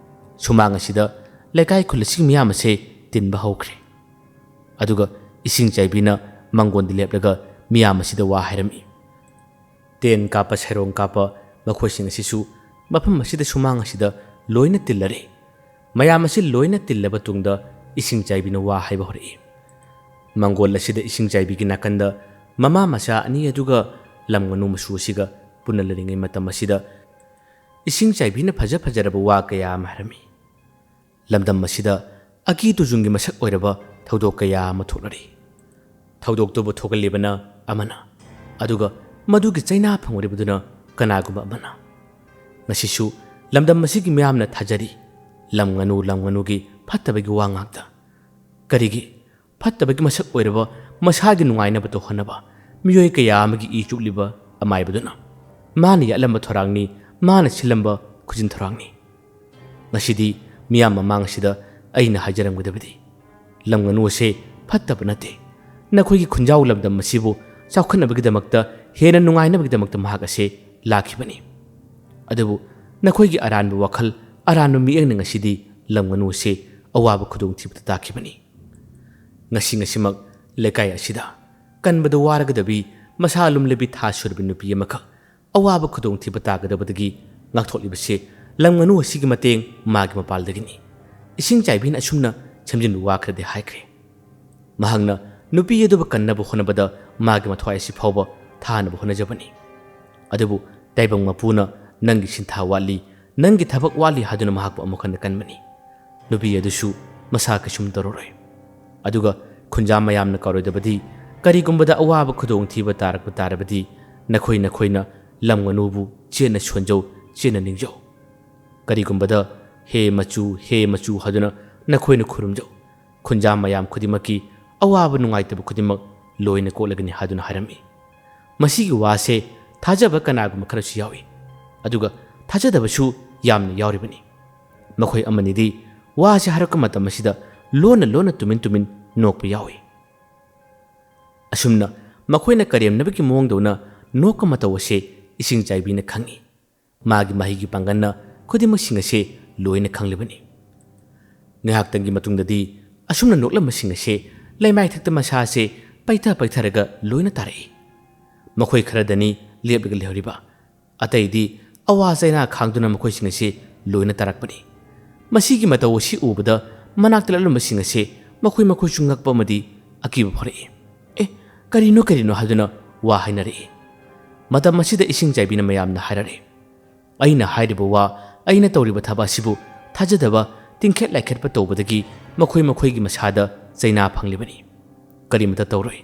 ꯁꯨꯃꯥꯡ ꯑꯁꯤꯗ ꯂꯩꯀꯥꯏ ꯈꯨꯜ ꯑꯁꯤꯒꯤ ꯃꯤꯌꯥꯝ ꯑꯁꯦ ꯇꯤꯟꯕ ꯍꯧꯈ꯭ꯔꯦ꯫ ꯑꯗꯨꯒ ꯏꯁꯤꯡ ꯆꯥꯏꯕꯤꯅ ꯃꯪꯒꯣꯟꯗ ꯂꯦꯞꯂꯒ ꯃꯤꯌꯥꯝ ꯑꯁꯤꯗ ꯋꯥ ꯍꯥꯏꯔꯝꯃꯤ꯫ ꯇꯦꯟ ꯀꯥꯞꯄ, ꯁꯩꯔꯣꯡ ꯀꯥꯞꯄ ꯃꯈꯣꯏꯁꯤꯡ ꯑꯁꯤꯁꯨ ꯃꯐꯝ ꯑꯁꯤꯗ ꯁꯨꯃꯥꯡ ꯑꯁꯤꯗ ꯂꯣꯏꯅ ꯇꯤꯜꯂꯔꯦ꯫ ꯃꯌꯥꯝ ꯑꯁꯤ ꯂꯣꯏꯅ ꯇꯤꯜꯂꯕ ꯇꯨꯡꯗ ꯏꯁꯤꯡ ꯆꯥꯏꯕꯤꯅ ꯋꯥ ꯍꯥꯏꯕ ꯍꯧꯔꯛꯏ꯫ ꯃꯪꯒꯣꯜ ꯑꯁꯤꯗ ꯏꯁꯤꯡ ꯆꯥꯏꯕꯤꯒꯤ ꯅꯥꯀꯟꯗ ꯃꯃꯥ ꯃꯆꯥ ꯑꯅꯤ ꯑꯗꯨꯒ ꯂꯝ ꯉꯥꯅꯨ ꯃꯆꯨ ꯑꯁꯤꯒ ꯄꯨꯟꯅ ꯂꯩꯔꯤꯉꯩ ꯃꯇꯝ ꯑꯁꯤꯗ ꯏꯁꯤꯡ ꯆꯥꯏꯕꯤꯅ ꯐꯖ ꯐꯖꯔꯕ ꯋꯥ ꯀꯌꯥ ꯑꯃ ꯍꯥꯏꯔꯝꯃꯤ꯫ ꯂꯝꯗꯝ ꯑꯁꯤꯗ ꯑꯀꯤ ꯇꯨꯖꯨꯡꯒꯤ ꯃꯁꯛ ꯑꯣꯏꯔꯕ ꯊꯧꯗꯣꯛ ꯀꯌꯥ ꯑꯃ ꯊꯣꯛꯅꯔꯤ꯫ ꯊꯧꯗꯣꯛꯇꯨꯕꯨ ꯊꯣꯛꯍꯜꯂꯤꯕꯅ ꯑꯃꯅ, ꯑꯗꯨꯒ ꯃꯗꯨꯒꯤ ꯆꯩꯅꯥ ꯐꯪꯂꯤꯕꯗꯨꯅ ꯀꯅꯥꯒꯨꯝꯕ ꯑꯃꯅ꯫ ꯉꯁꯤꯁꯨ ꯂꯝꯗꯝ ꯑꯁꯤꯒꯤ ꯃꯤꯌꯥꯝꯅ ꯊꯥꯖꯔꯤ, ꯂꯝ ꯉꯥꯅꯨ, ꯂꯝ ꯉꯥꯅꯨꯒꯤ ꯐꯠꯇꯕꯒꯤ ꯋꯥ ꯉꯥꯛꯇ꯫ ꯀꯔꯤꯒꯤ? ꯐꯠꯇꯕꯒꯤ ꯃꯁꯛ ꯑꯣꯏꯔꯕ ꯃꯁꯥꯒꯤ ꯅꯨꯡꯉꯥꯏꯅꯕꯇ ꯍꯣꯠꯅꯕ ꯃꯤꯑꯣꯏ ꯀꯌꯥ ꯑꯃꯒꯤ ꯏ ꯆꯨꯞꯂꯤꯕ ꯑꯃꯥꯏꯕꯗꯨꯅ ꯃꯥꯅ ꯌꯥꯠꯂꯝꯕ ꯊꯧꯔꯥꯡꯅꯤ, ꯃꯥꯅ ꯁꯤꯜꯂꯝꯕ ꯈꯨꯖꯤꯟ ꯊꯧꯔꯥꯡꯅꯤ꯫ ꯉꯁꯤꯗꯤ ꯃꯤꯌꯥꯝ ꯃꯃꯥꯡ ꯑꯁꯤꯗ ꯑꯩꯅ ꯍꯥꯏꯖꯔꯝꯒꯗꯕꯗꯤ, ꯂꯝ ꯉꯥꯅꯨ ꯑꯁꯦ ꯐꯠꯇꯕ ꯅꯠꯇꯦ꯫ ꯅꯈꯣꯏꯒꯤ ꯈꯨꯟꯖꯥꯎ ꯂꯝꯗꯝ ꯑꯁꯤꯕꯨ ꯆꯥꯎꯈꯠꯅꯕꯒꯤꯗꯃꯛꯇ, ꯍꯦꯟꯅ ꯅꯨꯡꯉꯥꯏꯅꯕꯒꯤꯗꯃꯛꯇ ꯃꯍꯥꯛ ꯑꯁꯦ ꯂꯥꯛꯈꯤꯕꯅꯤ꯫ ꯑꯗꯨꯕꯨ ꯅꯈꯣꯏꯒꯤ ꯑꯔꯥꯟꯕ ꯋꯥꯈꯜ, ꯑꯔꯥꯟꯕ ꯃꯤꯠꯌꯦꯡꯅ ꯉꯁꯤꯗꯤ ꯂꯝ ꯉꯥꯅꯨ ꯑꯁꯦ ꯑꯋꯥꯕ ꯈꯨꯗꯣꯡꯊꯤꯕꯗ ꯇꯥꯈꯤꯕꯅꯤ꯫ ꯉꯁꯤ ꯉꯁꯤꯃꯛ ꯂꯩꯀꯥꯏ ꯑꯁꯤꯗ ꯀꯟꯕꯗ ꯋꯥꯔꯒꯗꯕꯤ, ꯃꯁꯥ ꯂꯨꯝꯂꯕꯤ ꯊꯥ ꯁꯨꯔꯕꯤ ꯅꯨꯄꯤ ꯑꯃꯈꯛ ꯑꯋꯥꯕ ꯈꯨꯗꯣꯡꯊꯤꯕ ꯇꯥꯒꯗꯕꯗꯒꯤ ꯉꯥꯛꯊꯣꯛꯂꯤꯕꯁꯤ ꯂꯝ ꯉꯥꯅꯨ ꯑꯁꯤꯒꯤ ꯃꯇꯦꯡ, ꯃꯥꯒꯤ ꯃꯄꯥꯜꯗꯒꯤꯅꯤ꯫ ꯏꯁꯤꯡ ꯆꯥꯏꯕꯤꯅ ꯑꯁꯨꯝꯅ ꯁꯦꯝꯖꯤꯟꯕ ꯋꯥ ꯈꯔꯗꯤ ꯍꯥꯏꯈ꯭ꯔꯦ꯫ ꯃꯍꯥꯛꯅ ꯅꯨꯄꯤ ꯑꯗꯨꯕꯨ ꯀꯟꯅꯕ ꯍꯣꯠꯅꯕꯗ ꯃꯥꯒꯤ ꯃꯊ꯭ꯋꯥꯏ ꯑꯁꯤ ꯐꯥꯎꯕ ꯊꯥꯅꯕ ꯍꯣꯠꯅꯖꯕꯅꯤ꯫ ꯑꯗꯨꯕꯨ ꯇꯥꯏꯕꯪ ꯃꯄꯨꯅ "ꯅꯪꯒꯤ ꯁꯤꯟꯊꯥ ꯋꯥꯠꯂꯤ, ꯅꯪꯒꯤ ꯊꯕꯛ ꯋꯥꯠꯂꯤ" ꯍꯥꯏꯗꯨꯅ ꯃꯍꯥꯛꯄꯨ ꯑꯃꯨꯛ ꯍꯟꯅ ꯀꯟꯕꯅꯤ꯫ ꯅꯨꯄꯤ ꯑꯗꯨꯁꯨ ꯃꯁꯥ ꯀꯩꯁꯨꯝ ꯇꯧꯔꯔꯣꯏ꯫ ꯑꯗꯨꯒ ꯈꯨꯟꯖꯥ ꯃꯌꯥꯝꯅ ꯀꯥꯎꯔꯣꯏꯗꯕꯗꯤ, ꯀꯔꯤꯒꯨꯝꯕꯗ ꯑꯋꯥꯕ ꯈꯨꯗꯣꯡꯊꯤꯕ ꯇꯥꯔꯛꯄ ꯇꯥꯔꯕꯗꯤ, ꯅꯈꯣꯏ ꯅꯈꯣꯏꯅ ꯂꯝ ꯉꯥꯅꯨꯕꯨ ꯆꯦꯠꯅ ꯁꯣꯟꯖꯧ, ꯆꯦꯟꯅ ꯅꯤꯡꯖꯧ꯫ ꯀꯔꯤꯒꯨꯝꯕꯗ "ꯍꯦ ꯃꯆꯨ, ꯍꯦ ꯃꯆꯨ" ꯍꯥꯏꯗꯨꯅ ꯅꯈꯣꯏꯅ ꯈꯨꯔꯨꯝꯖꯧ꯫ ꯈꯨꯟꯖꯥ ꯃꯌꯥꯝ ꯈꯨꯗꯤꯡꯃꯛꯀꯤ ꯑꯋꯥꯕ ꯅꯨꯡꯉꯥꯏꯇꯕ ꯈꯨꯗꯤꯡꯃꯛ ꯂꯣꯏꯅ ꯀꯣꯛꯂꯒꯅꯤ ꯍꯥꯏꯗꯨꯅ ꯍꯥꯏꯔꯝꯃꯤ꯫ ꯃꯁꯤꯒꯤ ꯋꯥꯁꯦ ꯊꯥꯖꯕ ꯀꯅꯥꯒꯨꯝꯕ ꯈꯔꯁꯨ ꯌꯥꯎꯏ, ꯑꯗꯨꯒ ꯊꯥꯖꯗꯕꯁꯨ ꯌꯥꯝꯅ ꯌꯥꯎꯔꯤꯕꯅꯤ꯫ ꯃꯈꯣꯏ ꯑꯃꯅꯤꯗꯤ ꯋꯥꯁꯦ ꯍꯥꯏꯔꯛꯄ ꯃꯇꯝ ꯑꯁꯤꯗ ꯂꯣꯟꯅ ꯂꯣꯟꯅ ꯇꯨꯃꯤꯟ ꯇꯨꯃꯤꯟ ꯅꯣꯛꯄ ꯌꯥꯎꯏ꯫ ꯑꯁꯨꯝꯅ ꯃꯈꯣꯏꯅ ꯀꯔꯦꯝꯅꯕꯒꯤ ꯃꯑꯣꯡꯗꯧꯅ ꯅꯣꯛꯄ ꯃꯇꯧ ꯑꯁꯦ ꯏꯁꯤꯡ ꯆꯥꯏꯕꯤꯅ ꯈꯪꯏ꯫ ꯃꯥꯒꯤ ꯃꯍꯩꯒꯤ ꯄꯥꯡꯒꯜꯅ ꯈꯨꯗꯤꯡꯃꯛꯁꯤꯡ ꯑꯁꯦ ꯂꯣꯏꯅ ꯈꯪꯂꯤꯕꯅꯤ꯫ ꯉꯥꯏꯍꯥꯛꯇꯪꯒꯤ ꯃꯇꯨꯡꯗꯗꯤ ꯑꯁꯨꯝꯅ ꯅꯣꯛꯂꯝꯕꯁꯤꯡ ꯑꯁꯦ ꯂꯩꯃꯥꯏꯊꯛꯇ ꯃꯁꯥ ꯑꯁꯦ ꯄꯩꯊ ꯄꯩꯊꯔꯒ ꯂꯣꯏꯅ ꯇꯥꯔꯛꯏ꯫ ꯃꯈꯣꯏ ꯈꯔꯗꯅꯤ ꯂꯦꯞꯂꯒ ꯂꯩꯍꯧꯔꯤꯕ, ꯑꯇꯩꯗꯤ ꯑꯋꯥ ꯆꯩꯅꯥ ꯈꯥꯡꯗꯨꯅ ꯃꯈꯣꯏꯁꯤꯡ ꯑꯁꯤ ꯂꯣꯏꯅ ꯇꯥꯔꯛꯄꯅꯤ꯫ ꯃꯁꯤꯒꯤ ꯃꯇꯧ ꯑꯁꯤ ꯎꯕꯗ ꯃꯅꯥꯛꯇ ꯂꯦꯞꯂꯝꯕꯁꯤꯡ ꯑꯁꯤ ꯃꯈꯣꯏ ꯃꯈꯣꯏꯁꯨ ꯉꯛꯄ ꯑꯃꯗꯤ ꯑꯀꯤꯕ ꯐꯥꯎꯔꯛꯏ꯫ "ꯑꯦ, ꯀꯔꯤꯅꯣ, ꯀꯔꯤꯅꯣ?" ꯍꯥꯏꯗꯨꯅ ꯋꯥ ꯍꯥꯏꯅꯔꯛꯏ꯫ ꯃꯇꯝ ꯑꯁꯤꯗ ꯏꯁꯤꯡ ꯆꯥꯏꯕꯤꯅ ꯃꯌꯥꯝꯅ ꯍꯥꯏꯔꯛꯏ, "ꯑꯩꯅ ꯍꯥꯏꯔꯤꯕ ꯋꯥ, ꯑꯩꯅ ꯇꯧꯔꯤꯕ ꯊꯕꯛ ꯑꯁꯤꯕꯨ ꯊꯥꯖꯗꯕ, ꯇꯤꯡꯈꯦꯠ ꯂꯥꯏꯈꯦꯠꯄ ꯇꯧꯕꯗꯒꯤ ꯃꯈꯣꯏ ꯃꯈꯣꯏꯒꯤ ꯃꯁꯥꯗ ꯆꯩꯅꯥ ꯐꯪꯂꯤꯕꯅꯤ꯫ ꯀꯔꯤꯃꯇ ꯇꯧꯔꯣꯏ꯫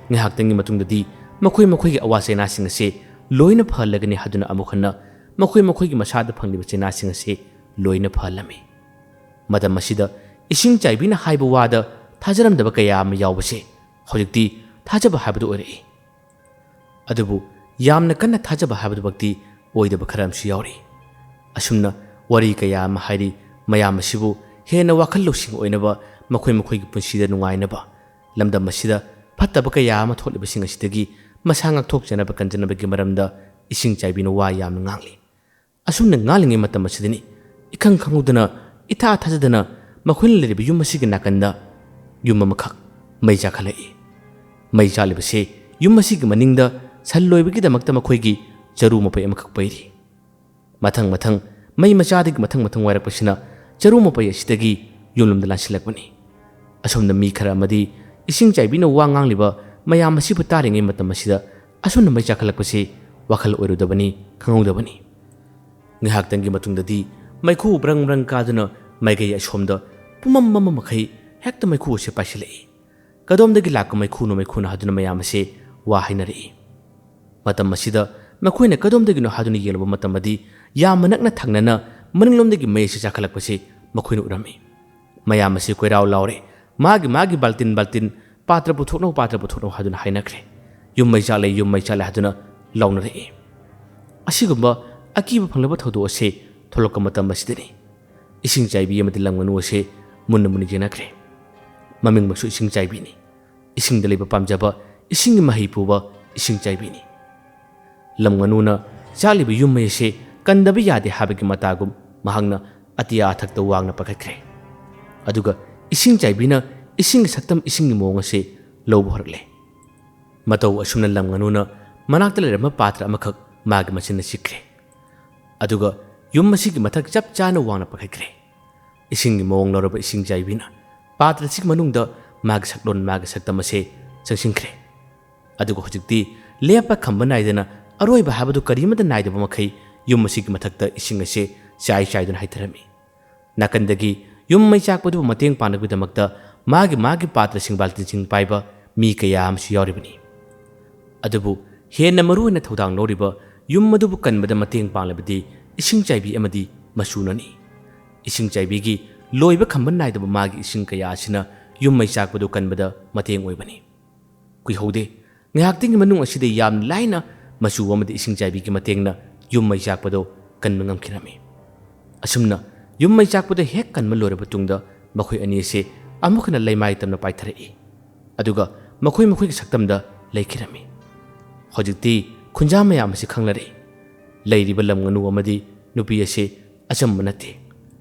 ꯉꯥꯏꯍꯥꯛꯇꯪꯒꯤ ꯃꯇꯨꯡꯗꯗꯤ ꯃꯈꯣꯏ ꯃꯈꯣꯏꯒꯤ ꯑꯋꯥ ꯆꯩꯅꯥꯁꯤꯡ ꯑꯁꯤ ꯂꯣꯏꯅ ꯐꯍꯜꯂꯒꯅꯤ" ꯍꯥꯏꯗꯨꯅ ꯑꯃꯨꯛ ꯍꯟꯅ ꯃꯈꯣꯏ ꯃꯈꯣꯏꯒꯤ ꯃꯁꯥꯗ ꯐꯪꯂꯤꯕ ꯆꯩꯅꯥꯁꯤꯡ ꯑꯁꯤ ꯂꯣꯏꯅ ꯐꯍꯜꯂꯝꯃꯤ꯫ ꯃꯇꯝ ꯑꯁꯤꯗ ꯏꯁꯤꯡ ꯆꯥꯏꯕꯤꯅ ꯍꯥꯏꯕ ꯋꯥꯗ ꯊꯥꯖꯔꯝꯗꯕ ꯀꯌꯥ ꯑꯃ ꯌꯥꯎꯕꯁꯦ ꯍꯧꯖꯤꯛꯇꯤ ꯊꯥꯖꯕ ꯍꯥꯏꯕꯗꯨ ꯑꯣꯏꯔꯛꯏ꯫ ꯑꯗꯨꯕꯨ ꯌꯥꯝꯅ ꯀꯟꯅ ꯊꯥꯖꯕ ꯍꯥꯏꯕꯗꯨꯃꯛꯇꯤ ꯑꯣꯏꯗꯕ ꯈꯔ ꯑꯃꯁꯨ ꯌꯥꯎꯔꯤ꯫ ꯑꯁꯨꯝꯅ ꯋꯥꯔꯤ ꯀꯌꯥ ꯑꯃ ꯍꯥꯏꯔꯤ꯫ ꯃꯌꯥꯝ ꯑꯁꯤꯕꯨ ꯍꯦꯟꯅ ꯋꯥꯈꯜ ꯂꯧꯁꯤꯡ ꯑꯣꯏꯅꯕ, ꯃꯈꯣꯏ ꯃꯈꯣꯏꯒꯤ ꯄꯨꯟꯁꯤꯗ ꯅꯨꯡꯉꯥꯏꯅꯕ, ꯂꯝꯗꯝ ꯑꯁꯤꯗ ꯐꯠꯇꯕ ꯀꯌꯥ ꯑꯃ ꯊꯣꯛꯂꯤꯕꯁꯤꯡ ꯑꯁꯤꯗꯒꯤ ꯃꯁꯥ ꯉꯥꯛꯊꯣꯛꯆꯅꯕ ꯀꯟꯖꯅꯕꯒꯤ ꯃꯔꯝꯗ ꯏꯁꯤꯡ ꯆꯥꯏꯕꯤꯅ ꯋꯥ ꯌꯥꯝꯅ ꯉꯥꯡꯂꯤ꯫ ꯑꯁꯨꯝꯅ ꯉꯥꯡꯂꯤꯉꯩ ꯃꯇꯝ ꯑꯁꯤꯗꯅꯤ ꯏꯈꯪ ꯈꯪꯍꯧꯗꯅ, ꯏꯊꯥ ꯊꯥꯖꯗꯅ ꯃꯈꯣꯏꯅ ꯂꯩꯔꯤꯕ ꯌꯨꯝ ꯑꯁꯤꯒꯤ ꯅꯥꯀꯟꯗ ꯌꯨꯝ ꯑꯃꯈꯛ ꯃꯩ ꯆꯥꯛꯈꯠꯂꯛꯏ꯫ ꯃꯩ ꯆꯥꯛꯂꯤꯕꯁꯤ ꯌꯨꯝ ꯑꯁꯤꯒꯤ ꯃꯅꯤꯡꯗ ꯁꯟ ꯂꯣꯏꯕꯒꯤꯗꯃꯛꯇ ꯃꯈꯣꯏꯒꯤ ꯆꯔꯨ ꯃꯄꯩ ꯑꯃꯈꯛ ꯄꯩꯔꯤ꯫ ꯃꯊꯪ ꯃꯊꯪ ꯃꯩ ꯃꯆꯥꯗꯒꯤ ꯃꯊꯪ ꯃꯊꯪ ꯋꯥꯏꯔꯛꯄꯁꯤꯅ ꯆꯔꯨ ꯃꯄꯩ ꯑꯁꯤꯗꯒꯤ ꯌꯨꯝꯂꯣꯝꯗ ꯂꯥꯟꯁꯤꯜꯂꯛꯄꯅꯤ꯫ ꯑꯁꯣꯝꯗ ꯃꯤ ꯈꯔ ꯑꯃꯗꯤ ꯏꯁꯤꯡ ꯆꯥꯏꯕꯤꯅ ꯋꯥ ꯉꯥꯡꯂꯤꯕ ꯃꯌꯥꯝ ꯑꯁꯤꯕꯨ ꯇꯥꯔꯤꯉꯩ ꯃꯇꯝ ꯑꯁꯤꯗ ꯑꯁꯨꯝꯅ ꯃꯩ ꯆꯥꯛꯈꯠꯂꯛꯄꯁꯤ ꯋꯥꯈꯜ ꯑꯣꯏꯔꯨꯗꯕꯅꯤ, ꯈꯪꯍꯧꯗꯕꯅꯤ꯫ ꯉꯥꯏꯍꯥꯛꯇꯪꯒꯤ ꯃꯇꯨꯡꯗꯗꯤ ꯃꯩꯈꯨ ꯕ꯭ꯔꯪ ꯕ꯭ꯔꯪ ꯀꯥꯗꯨꯅ ꯃꯥꯏꯀꯩ ꯑꯁꯣꯝꯗ ꯄꯨꯝꯃꯝ ꯃꯝꯃ ꯃꯈꯩ ꯍꯦꯛꯇ ꯃꯩꯈꯨ ꯑꯁꯤ ꯄꯥꯏꯁꯤꯜꯂꯛꯏ꯫ "ꯀꯗꯣꯝꯗꯒꯤ ꯂꯥꯛꯄ ꯃꯩꯈꯨꯅꯣ, ꯃꯩꯈꯨꯅꯣ?" ꯍꯥꯏꯗꯨꯅ ꯃꯌꯥꯝ ꯑꯁꯤ ꯋꯥ ꯍꯥꯏꯅꯔꯛꯏ꯫ ꯃꯇꯝ ꯑꯁꯤꯗ ꯃꯈꯣꯏꯅ ꯀꯗꯣꯝꯗꯒꯤꯅꯣ ꯍꯥꯏꯗꯨꯅ ꯌꯦꯡꯂꯨꯕ ꯃꯇꯝꯗꯗꯤ ꯌꯥꯝꯅ ꯅꯛꯅ ꯊꯪꯅꯅ ꯃꯅꯤꯡꯂꯣꯝꯗꯒꯤ ꯃꯩ ꯑꯁꯤ ꯆꯥꯈꯠꯂꯛꯄꯁꯤ ꯃꯈꯣꯏꯅ ꯎꯔꯝꯃꯤ꯫ ꯃꯌꯥꯝ ꯑꯁꯤ ꯀꯣꯏꯔꯥꯎ ꯂꯥꯎꯔꯦ꯫ ꯃꯥꯒꯤ ꯃꯥꯒꯤ ꯕꯥꯜꯇꯤꯟ ꯕꯥꯜꯇꯤꯟ "ꯄꯥꯇ꯭ꯔ ꯄꯨꯊꯣꯛꯅꯧ, ꯄꯥꯇ꯭ꯔ ꯄꯨꯊꯣꯛꯅꯧ" ꯍꯥꯏꯗꯨꯅ ꯍꯥꯏꯅꯈ꯭ꯔꯦ꯫ "ꯌꯨꯝ ꯃꯩ ꯆꯥꯛꯂꯦ, ꯌꯨꯝ ꯃꯩ ꯆꯥꯛꯂꯦ" ꯍꯥꯏꯗꯨꯅ ꯂꯥꯎꯅꯔꯛꯏ꯫ ꯑꯁꯤꯒꯨꯝꯕ ꯑꯀꯤꯕ ꯐꯪꯂꯕ ꯊꯧꯗꯣꯛ ꯑꯁꯤ ꯊꯣꯛꯂꯛꯄ ꯃꯇꯝ ꯑꯁꯤꯗꯅꯤ ꯏꯁꯤꯡ ꯆꯥꯏꯕꯤ ꯑꯃꯗꯤ ꯂꯝ ꯉꯥꯅꯨ ꯑꯁꯤ ꯃꯨꯟꯅ ꯃꯨꯟꯅ ꯌꯦꯡꯅꯈ꯭ꯔꯦ꯫ ꯃꯃꯤꯡꯃꯛꯁꯨ ꯏꯁꯤꯡ ꯆꯥꯏꯕꯤꯅꯤ꯫ ꯏꯁꯤꯡꯗ ꯂꯩꯕ ꯄꯥꯝꯖꯕ, ꯏꯁꯤꯡꯒꯤ ꯃꯍꯩ ꯄꯨꯕ ꯏꯁꯤꯡ ꯆꯥꯏꯕꯤꯅꯤ꯫ ꯂꯝ ꯉꯥꯅꯨꯅ ꯆꯥꯛꯂꯤꯕ ꯌꯨꯝ ꯃꯩ ꯑꯁꯤ ꯀꯟꯗꯕ ꯌꯥꯗꯦ ꯍꯥꯏꯕꯒꯤ ꯃꯇꯥꯒꯨꯝ ꯃꯍꯥꯛꯅ ꯑꯇꯤꯌꯥ ꯑꯊꯛꯇ ꯋꯥꯡꯅ ꯄꯥꯏꯈꯠꯈ꯭ꯔꯦ꯫ ꯑꯗꯨꯒ ꯏꯁꯤꯡ ꯆꯥꯏꯕꯤꯅ ꯏꯁꯤꯡꯒꯤ ꯁꯛꯇꯝ, ꯏꯁꯤꯡꯒꯤ ꯃꯑꯣꯡ ꯑꯁꯤ ꯂꯧꯕ ꯍꯧꯔꯛꯂꯦ꯫ ꯃꯇꯧ ꯑꯁꯨꯝꯅ ꯂꯝ ꯉꯥꯅꯨꯅ ꯃꯅꯥꯛꯇ ꯂꯩꯔꯝꯕ ꯄꯥꯇ꯭ꯔ ꯑꯃꯈꯛ ꯃꯥꯒꯤ ꯃꯆꯤꯟꯅ ꯆꯤꯛꯈ꯭ꯔꯦ꯫ ꯑꯗꯨꯒ ꯌꯨꯝ ꯑꯁꯤꯒꯤ ꯃꯊꯛ ꯆꯞ ꯆꯥꯅ ꯋꯥꯡꯅ ꯄꯥꯏꯈꯠꯈ꯭ꯔꯦ꯫ ꯏꯁꯤꯡꯒꯤ ꯃꯑꯣꯡ ꯂꯧꯔꯕ ꯏꯁꯤꯡ ꯆꯥꯏꯕꯤꯅ ꯄꯥꯇ꯭ꯔꯁꯤꯒꯤ ꯃꯅꯨꯡꯗ ꯃꯥꯒꯤ ꯁꯛꯂꯣꯟ, ꯃꯥꯒꯤ ꯁꯛꯇꯝ ꯑꯁꯦ ꯆꯪꯁꯤꯟꯈ꯭ꯔꯦ꯫ ꯑꯗꯨꯒ ꯍꯧꯖꯤꯛꯇꯤ ꯂꯦꯞꯄ ꯈꯝꯕ ꯅꯥꯏꯗꯅ ꯑꯔꯣꯏꯕ ꯍꯥꯏꯕꯗꯨ ꯀꯔꯤꯃꯠꯇ ꯅꯥꯏꯗꯕ ꯃꯈꯩ ꯌꯨꯝ ꯑꯁꯤꯒꯤ ꯃꯊꯛꯇ ꯏꯁꯤꯡ ꯑꯁꯦ ꯆꯥꯏ ꯆꯥꯏꯗꯨꯅ ꯍꯩꯊꯔꯝꯃꯤ꯫ ꯅꯥꯀꯟꯗꯒꯤ ꯌꯨꯝ ꯃꯩ ꯆꯥꯛꯄꯗꯨꯕꯨ ꯃꯇꯦꯡ ꯄꯥꯡꯅꯕꯒꯤꯗꯃꯛꯇ ꯃꯥꯒꯤ ꯃꯥꯒꯤ ꯄꯥꯇ꯭ꯔꯁꯤꯡ, ꯕꯥꯜꯇꯤꯟꯁꯤꯡ ꯄꯥꯏꯕ ꯃꯤ ꯀꯌꯥ ꯑꯃꯁꯨ ꯌꯥꯎꯔꯤꯕꯅꯤ꯫ ꯑꯗꯨꯕꯨ ꯍꯦꯟꯅ ꯃꯔꯨ ꯑꯣꯏꯅ ꯊꯧꯗꯥꯡ ꯂꯧꯔꯤꯕ, ꯌꯨꯝ ꯑꯗꯨꯕꯨ ꯀꯟꯕꯗ ꯃꯇꯦꯡ ꯄꯥꯡꯂꯤꯕꯗꯤ ꯏꯁꯤꯡ ꯆꯥꯏꯕꯤ ꯑꯃꯗꯤ ꯃꯆꯨꯅꯅꯤ꯫ ꯏꯁꯤꯡ ꯆꯥꯏꯕꯤꯒꯤ ꯂꯣꯏꯕ ꯈꯝꯕ ꯅꯥꯏꯗꯕ ꯃꯥꯒꯤ ꯏꯁꯤꯡ ꯀꯌꯥ ꯑꯁꯤꯅ ꯌꯨꯝ ꯃꯩ ꯆꯥꯛꯄꯗꯨ ꯀꯟꯕꯗ ꯃꯇꯦꯡ ꯑꯣꯏꯕꯅꯤ꯫ ꯀꯨꯏꯍꯧꯗꯦ, ꯉꯥꯏꯍꯥꯛꯇꯪꯒꯤ ꯃꯅꯨꯡ ꯑꯁꯤꯗ ꯌꯥꯝ ꯂꯥꯏꯅ ꯃꯆꯨ ꯑꯃꯗꯤ ꯏꯁꯤꯡ ꯆꯥꯏꯕꯤꯒꯤ ꯃꯇꯦꯡꯅ ꯌꯨꯝ ꯃꯩ ꯆꯥꯛꯄꯗꯨ ꯀꯟꯕ ꯉꯝꯈꯤꯔꯝꯃꯤ꯫ ꯑꯁꯨꯝꯅ ꯌꯨꯝ ꯃꯩ ꯆꯥꯛꯄꯗ ꯍꯦꯛ ꯀꯟꯕ ꯂꯣꯏꯔꯕ ꯇꯨꯡꯗ ꯃꯈꯣꯏ ꯑꯅꯤ ꯑꯁꯤ ꯑꯃꯨꯛ ꯍꯟꯅ ꯂꯩꯃꯥꯏ ꯇꯝꯅ ꯄꯥꯏꯊꯔꯛꯏ꯫ ꯑꯗꯨꯒ ꯃꯈꯣꯏ ꯃꯈꯣꯏꯒꯤ ꯁꯛꯇꯝꯗ ꯂꯩꯈꯤꯔꯝꯃꯤ꯫ ꯍꯧꯖꯤꯛꯇꯤ ꯈꯨꯟꯖꯥ ꯃꯌꯥꯝ ꯑꯁꯤ ꯈꯪꯂꯔꯦ꯫ ꯂꯩꯔꯤꯕ ꯂꯝ ꯉꯥꯅꯨ ꯑꯃꯗꯤ ꯅꯨꯄꯤ ꯑꯁꯤ ꯑꯆꯝꯕ ꯅꯠꯇꯦ꯫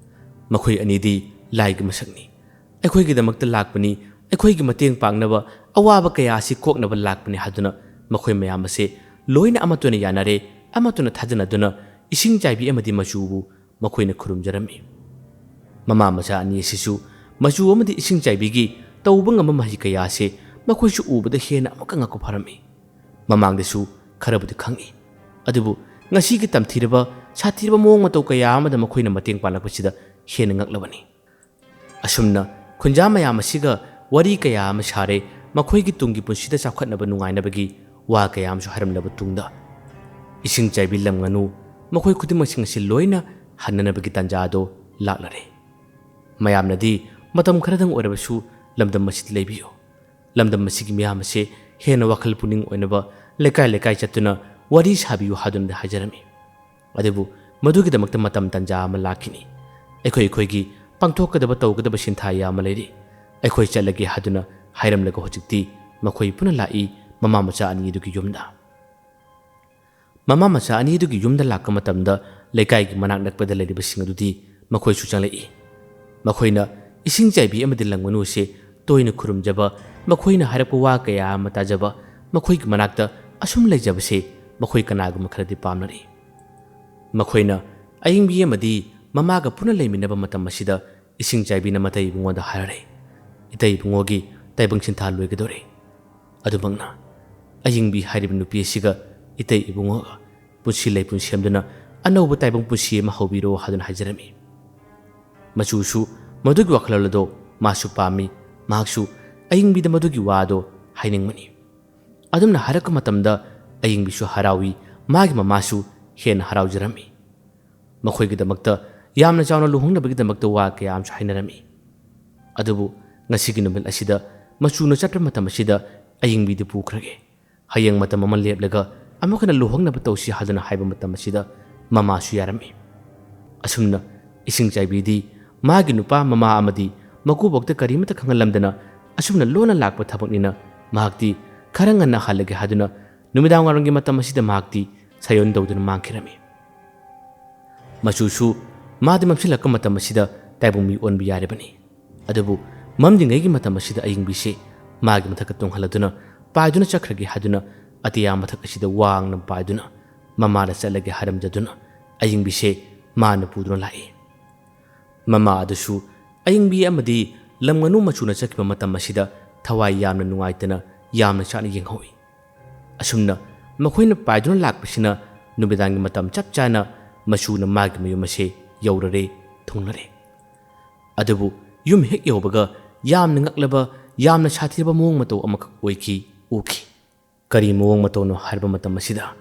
ꯃꯈꯣꯏ ꯑꯅꯤꯗꯤ ꯂꯥꯏꯒꯤ ꯃꯁꯛꯅꯤ꯫ ꯑꯩꯈꯣꯏꯒꯤꯗꯃꯛꯇ ꯂꯥꯛꯄꯅꯤ, ꯑꯩꯈꯣꯏꯒꯤ ꯃꯇꯦꯡ ꯄꯥꯡꯅꯕ, ꯑꯋꯥꯕ ꯀꯌꯥ ꯑꯁꯤ ꯀꯣꯛꯅꯕ ꯂꯥꯛꯄꯅꯤ ꯍꯥꯏꯗꯨꯅ ꯃꯈꯣꯏ ꯃꯌꯥꯝ ꯑꯁꯤ ꯂꯣꯏꯅ ꯑꯃꯠꯇ ꯑꯣꯏꯅ ꯌꯥꯅꯔꯦ, ꯑꯃꯠꯇ ꯑꯣꯏꯅ ꯊꯥꯖꯅꯗꯨꯅ ꯏꯁꯤꯡ ꯆꯥꯏꯕꯤ ꯑꯃꯗꯤ ꯃꯆꯨꯕꯨ ꯃꯈꯣꯏꯅ ꯈꯨꯔꯨꯝꯖꯔꯝꯃꯤ꯫ ꯃꯃꯥ ꯃꯆꯥ ꯑꯅꯤ ꯑꯁꯤꯁꯨ ꯃꯆꯨ ꯑꯃꯗꯤ ꯏꯁꯤꯡ ꯆꯥꯏꯕꯤꯒꯤ ꯇꯧꯕ ꯉꯝꯕ ꯃꯍꯩ ꯀꯌꯥ ꯑꯁꯤ ꯃꯈꯣꯏꯁꯨ ꯎꯕꯗ ꯍꯦꯟꯅ ꯑꯃꯨꯛꯀ ꯉꯛꯄ ꯐꯥꯎꯔꯝꯃꯤ꯫ ꯃꯃꯥꯡꯗꯁꯨ ꯈꯔꯕꯨꯗꯤ ꯈꯪꯏ, ꯑꯗꯨꯕꯨ ꯉꯁꯤꯒꯤ ꯇꯝꯊꯤꯔꯕ, ꯁꯥꯊꯤꯔꯕ ꯃꯑꯣꯡ ꯃꯇꯧ ꯀꯌꯥ ꯑꯃꯗ ꯃꯈꯣꯏꯅ ꯃꯇꯦꯡ ꯄꯥꯡꯂꯛꯄꯁꯤꯗ ꯍꯦꯟꯅ ꯉꯛꯂꯕꯅꯤ꯫ ꯑꯁꯨꯝꯅ ꯈꯨꯟꯖꯥ ꯃꯌꯥꯝ ꯑꯁꯤꯒ ꯋꯥꯔꯤ ꯀꯌꯥ ꯑꯃ ꯁꯥꯔꯦ, ꯃꯈꯣꯏꯒꯤ ꯇꯨꯡꯒꯤ ꯄꯨꯟꯁꯤꯗ ꯆꯥꯎꯈꯠꯅꯕ ꯅꯨꯡꯉꯥꯏꯅꯕꯒꯤ ꯋꯥ ꯀꯌꯥ ꯑꯃꯁꯨ ꯍꯥꯏꯔꯝꯂꯕ ꯇꯨꯡꯗ, ꯏꯁꯤꯡ ꯆꯥꯏꯕꯤ ꯂꯝ ꯉꯥꯅꯨ ꯃꯈꯣꯏ ꯈꯨꯗꯤꯡꯃꯛꯁꯤꯡ ꯑꯁꯤ ꯂꯣꯏꯅ ꯍꯟꯅꯅꯕꯒꯤ ꯇꯥꯟꯖꯥ ꯑꯗꯨ ꯂꯥꯛꯂꯔꯦ꯫ ꯃꯌꯥꯝꯅꯗꯤ ꯃꯇꯝ ꯈꯔꯗꯪ ꯑꯣꯏꯔꯕꯁꯨ ꯂꯝꯗꯝ ꯑꯁꯤꯗ ꯂꯩꯕꯤꯌꯨ, ꯂꯝꯗꯝ ꯑꯁꯤꯒꯤ ꯃꯤꯌꯥꯝ ꯑꯁꯤ ꯍꯦꯟꯅ ꯋꯥꯈꯜ ꯄꯨꯛꯅꯤꯡ ꯑꯣꯏꯅꯕ ꯂꯩꯀꯥꯏ ꯂꯩꯀꯥꯏ ꯆꯠꯇꯨꯅ ꯋꯥꯔꯤ ꯁꯥꯕꯤꯌꯨ ꯍꯥꯏꯗꯨꯅꯗꯤ ꯍꯥꯏꯖꯔꯝꯃꯤ꯫ ꯑꯗꯨꯕꯨ ꯃꯗꯨꯒꯤꯗꯃꯛꯇ ꯃꯇꯝ ꯇꯥꯟꯖꯥ ꯑꯃ ꯂꯥꯛꯈꯤꯅꯤ꯫ ꯑꯩꯈꯣꯏ ꯑꯩꯈꯣꯏꯒꯤ ꯄꯥꯡꯊꯣꯛꯀꯗꯕ ꯇꯧꯒꯗꯕ ꯁꯤꯟꯊꯥ ꯌꯥꯝ ꯑꯃ ꯂꯩꯔꯤ꯫ ꯑꯩꯈꯣꯏ ꯆꯠꯂꯒꯦ ꯍꯥꯏꯗꯨꯅ ꯍꯥꯏꯔꯝꯂꯒ ꯍꯧꯖꯤꯛꯇꯤ ꯃꯈꯣꯏ ꯄꯨꯟꯅ ꯂꯥꯛꯏ ꯃꯃꯥ ꯃꯆꯥ ꯑꯅꯤ ꯑꯗꯨꯒꯤ ꯌꯨꯝꯗ꯫ ꯃꯃꯥ ꯃꯆꯥ ꯑꯅꯤ ꯑꯗꯨꯒꯤ ꯌꯨꯝꯗ ꯂꯥꯛꯄ ꯃꯇꯝꯗ ꯂꯩꯀꯥꯏꯒꯤ ꯃꯅꯥꯛ ꯅꯛꯄꯗ ꯂꯩꯔꯤꯕꯁꯤꯡ ꯑꯗꯨꯗꯤ ꯃꯈꯣꯏꯁꯨ ꯆꯪꯂꯛꯏ꯫ ꯃꯈꯣꯏꯅ ꯏꯁꯤꯡ ꯆꯥꯏꯕꯤ ꯑꯃꯗꯤ ꯂꯝꯒꯅꯨ ꯑꯁꯦ ꯇꯣꯏꯅ ꯈꯨꯔꯨꯝꯖꯕ, ꯃꯈꯣꯏꯅ ꯍꯥꯏꯔꯛꯄ ꯋꯥ ꯀꯌꯥ ꯑꯃ ꯇꯥꯖꯕ, ꯃꯈꯣꯏꯒꯤ ꯃꯅꯥꯛꯇ ꯑꯁꯨꯝ ꯂꯩꯖꯕꯁꯦ ꯃꯈꯣꯏ ꯀꯅꯥꯒꯨꯝꯕ ꯈꯔꯗꯤ ꯄꯥꯝꯅꯔꯤ꯫ ꯃꯈꯣꯏꯅ ꯑꯌꯤꯡꯕꯤ ꯑꯃꯗꯤ ꯃꯃꯥꯒ ꯄꯨꯟꯅ ꯂꯩꯃꯤꯟꯅꯕ ꯃꯇꯝ ꯑꯁꯤꯗ ꯏꯁꯤꯡ ꯆꯥꯏꯕꯤꯅ ꯃꯇꯩ ꯏꯕꯨꯡꯉꯣꯗ ꯍꯥꯏꯔꯔꯦ, "ꯏꯇꯩ ꯏꯕꯨꯡꯉꯣꯒꯤ ꯇꯥꯏꯕꯪ ꯁꯤꯟꯊꯥ ꯂꯣꯏꯒꯗꯧꯔꯦ꯫ ꯑꯗꯨꯃꯛꯅ ꯑꯌꯤꯡꯕꯤ ꯍꯥꯏꯔꯤꯕ ꯅꯨꯄꯤ ꯑꯁꯤꯒ ꯏꯇꯩ ꯏꯕꯨꯡꯉꯣꯒ ꯄꯨꯟꯁꯤ ꯂꯩꯄꯨꯟ ꯁꯦꯝꯗꯨꯅ ꯑꯅꯧꯕ ꯇꯥꯏꯕꯪ ꯄꯨꯟꯁꯤ ꯑꯃ ꯍꯧꯕꯤꯔꯣ" ꯍꯥꯏꯗꯨꯅ ꯍꯥꯏꯖꯔꯝꯃꯤ꯫ ꯃꯆꯨꯁꯨ ꯃꯗꯨꯒꯤ ꯋꯥꯈꯜꯂꯣꯟ ꯑꯗꯣ ꯃꯥꯁꯨ ꯄꯥꯝꯃꯤ, ꯃꯍꯥꯛꯁꯨ ꯑꯌꯤꯡꯕꯤꯗ ꯃꯗꯨꯒꯤ ꯋꯥ ꯑꯗꯣ ꯍꯥꯏꯅꯤꯡꯕꯅꯤ꯫ ꯑꯗꯨꯝꯅ ꯍꯥꯏꯔꯛꯄ ꯃꯇꯝꯗ ꯑꯌꯤꯡꯕꯤꯁꯨ ꯍꯔꯥꯎꯏ, ꯃꯥꯒꯤ ꯃꯃꯥꯁꯨ ꯍꯦꯟꯅ ꯍꯔꯥꯎꯖꯔꯝꯃꯤ꯫ ꯃꯈꯣꯏꯒꯤꯗꯃꯛꯇ ꯌꯥꯝꯅ ꯆꯥꯎꯅ ꯂꯨꯍꯣꯡꯅꯕꯒꯤꯗꯃꯛꯇ ꯋꯥ ꯀꯌꯥ ꯑꯃꯁꯨ ꯍꯥꯏꯅꯔꯝꯃꯤ꯫ ꯑꯗꯨꯕꯨ ꯉꯁꯤꯒꯤ ꯅꯨꯃꯤꯠ ꯑꯁꯤꯗ ꯃꯆꯨꯅ ꯆꯠꯄ ꯃꯇꯝ ꯑꯁꯤꯗ ꯑꯌꯤꯡꯕꯤꯗꯨ ꯄꯨꯈ꯭ꯔꯒꯦ꯫ ꯍꯌꯦꯡ ꯃꯇꯝ ꯑꯃ ꯂꯦꯞꯂꯒ ꯑꯃꯨꯛ ꯍꯟꯅ ꯂꯨꯍꯣꯡꯅꯕ ꯇꯧꯁꯤ ꯍꯥꯏꯗꯨꯅ ꯍꯥꯏꯕ ꯃꯇꯝ ꯑꯁꯤꯗ ꯃꯃꯥꯁꯨ ꯌꯥꯔꯝꯃꯤ꯫ ꯑꯁꯨꯝꯅ ꯏꯁꯤꯡ ꯆꯥꯏꯕꯤꯗꯤ ꯃꯥꯒꯤ ꯅꯨꯄꯥ, ꯃꯃꯥ ꯑꯃꯗꯤ ꯃꯀꯨꯕꯣꯛꯇ ꯀꯔꯤꯃꯠꯇ ꯈꯪꯍꯜꯂꯝꯗꯅ ꯑꯁꯨꯝꯅ ꯂꯣꯟꯅ ꯂꯥꯛꯄ ꯊꯕꯛꯅꯤꯅ ꯃꯍꯥꯛꯇꯤ ꯈꯔ ꯉꯟꯅ ꯍꯜꯂꯒꯦ ꯍꯥꯏꯗꯨꯅ ꯅꯨꯃꯤꯗꯥꯡ ꯋꯥꯏꯔꯝꯒꯤ ꯃꯇꯝ ꯑꯁꯤꯗ ꯃꯍꯥꯛꯇꯤ ꯁꯥꯌꯣꯟ ꯇꯧꯗꯨꯅ ꯃꯥꯡꯈꯤꯔꯝꯃꯤ꯫ ꯃꯆꯨꯁꯨ ꯃꯥꯗꯤ ꯃꯝꯁꯤꯜꯂꯛꯄ ꯃꯇꯝ ꯑꯁꯤꯗ ꯇꯥꯏꯕꯪ ꯃꯤ ꯑꯣꯟꯕ ꯌꯥꯔꯤꯕꯅꯤ꯫ ꯑꯗꯨꯕꯨ ꯃꯝꯂꯤꯉꯩꯒꯤ ꯃꯇꯝ ꯑꯁꯤꯗ ꯑꯌꯤꯡꯕꯤꯁꯦ ꯃꯥꯒꯤ ꯃꯊꯛꯇ ꯇꯣꯡꯍꯜꯂꯗꯨꯅ ꯄꯥꯏꯗꯨꯅ ꯆꯠꯈ꯭ꯔꯒꯦ ꯍꯥꯏꯗꯨꯅ ꯑꯇꯤꯌꯥ ꯃꯊꯛ ꯑꯁꯤꯗ ꯋꯥꯡꯅ ꯄꯥꯏꯗꯨꯅ ꯃꯃꯥꯗ ꯆꯠꯂꯒꯦ ꯍꯥꯏꯔꯝꯖꯗꯨꯅ ꯑꯌꯤꯡꯕꯤꯁꯦ ꯃꯥꯅ ꯄꯨꯗꯨꯅ ꯂꯥꯛꯏ꯫ ꯃꯃꯥ ꯑꯗꯨꯁꯨ ꯑꯌꯤꯡꯕꯤ ꯑꯃꯗꯤ ꯂꯝ ꯉꯥꯅꯨ ꯃꯆꯨꯅ ꯆꯠꯈꯤꯕ ꯃꯇꯝ ꯑꯁꯤꯗ ꯊꯋꯥꯏ ꯌꯥꯝꯅ ꯅꯨꯡꯉꯥꯏꯇꯅ ꯌꯥꯝꯅ ꯆꯥꯅ ꯌꯦꯡꯍꯧꯏ꯫ ꯑꯁꯨꯝꯅ ꯃꯈꯣꯏꯅ ꯄꯥꯏꯗꯨꯅ ꯂꯥꯛꯄꯁꯤꯅ ꯅꯨꯃꯤꯗꯥꯡꯒꯤ ꯃꯇꯝ ꯆꯞ ꯆꯥꯅ ꯃꯆꯨꯅ ꯃꯥꯒꯤ ꯃꯌꯨꯝ ꯑꯁꯦ ꯌꯧꯔꯔꯦ, ꯊꯨꯡꯂꯔꯦ꯫ ꯑꯗꯨꯕꯨ ꯌꯨꯝ ꯍꯦꯛ ꯌꯧꯕꯒ ꯌꯥꯝꯅ ꯉꯛꯂꯕ, ꯌꯥꯝꯅ ꯁꯥꯊꯤꯔꯕ ꯃꯑꯣꯡ ꯃꯇꯧ ꯑꯃꯈꯛ ꯑꯣꯏꯈꯤ, ꯎꯈꯤ꯫ ꯀꯔꯤ ꯃꯑꯣꯡ ꯃꯇꯧꯅꯣ ꯍꯥꯏꯔꯕ ꯃꯇꯝ ꯑꯁꯤꯗ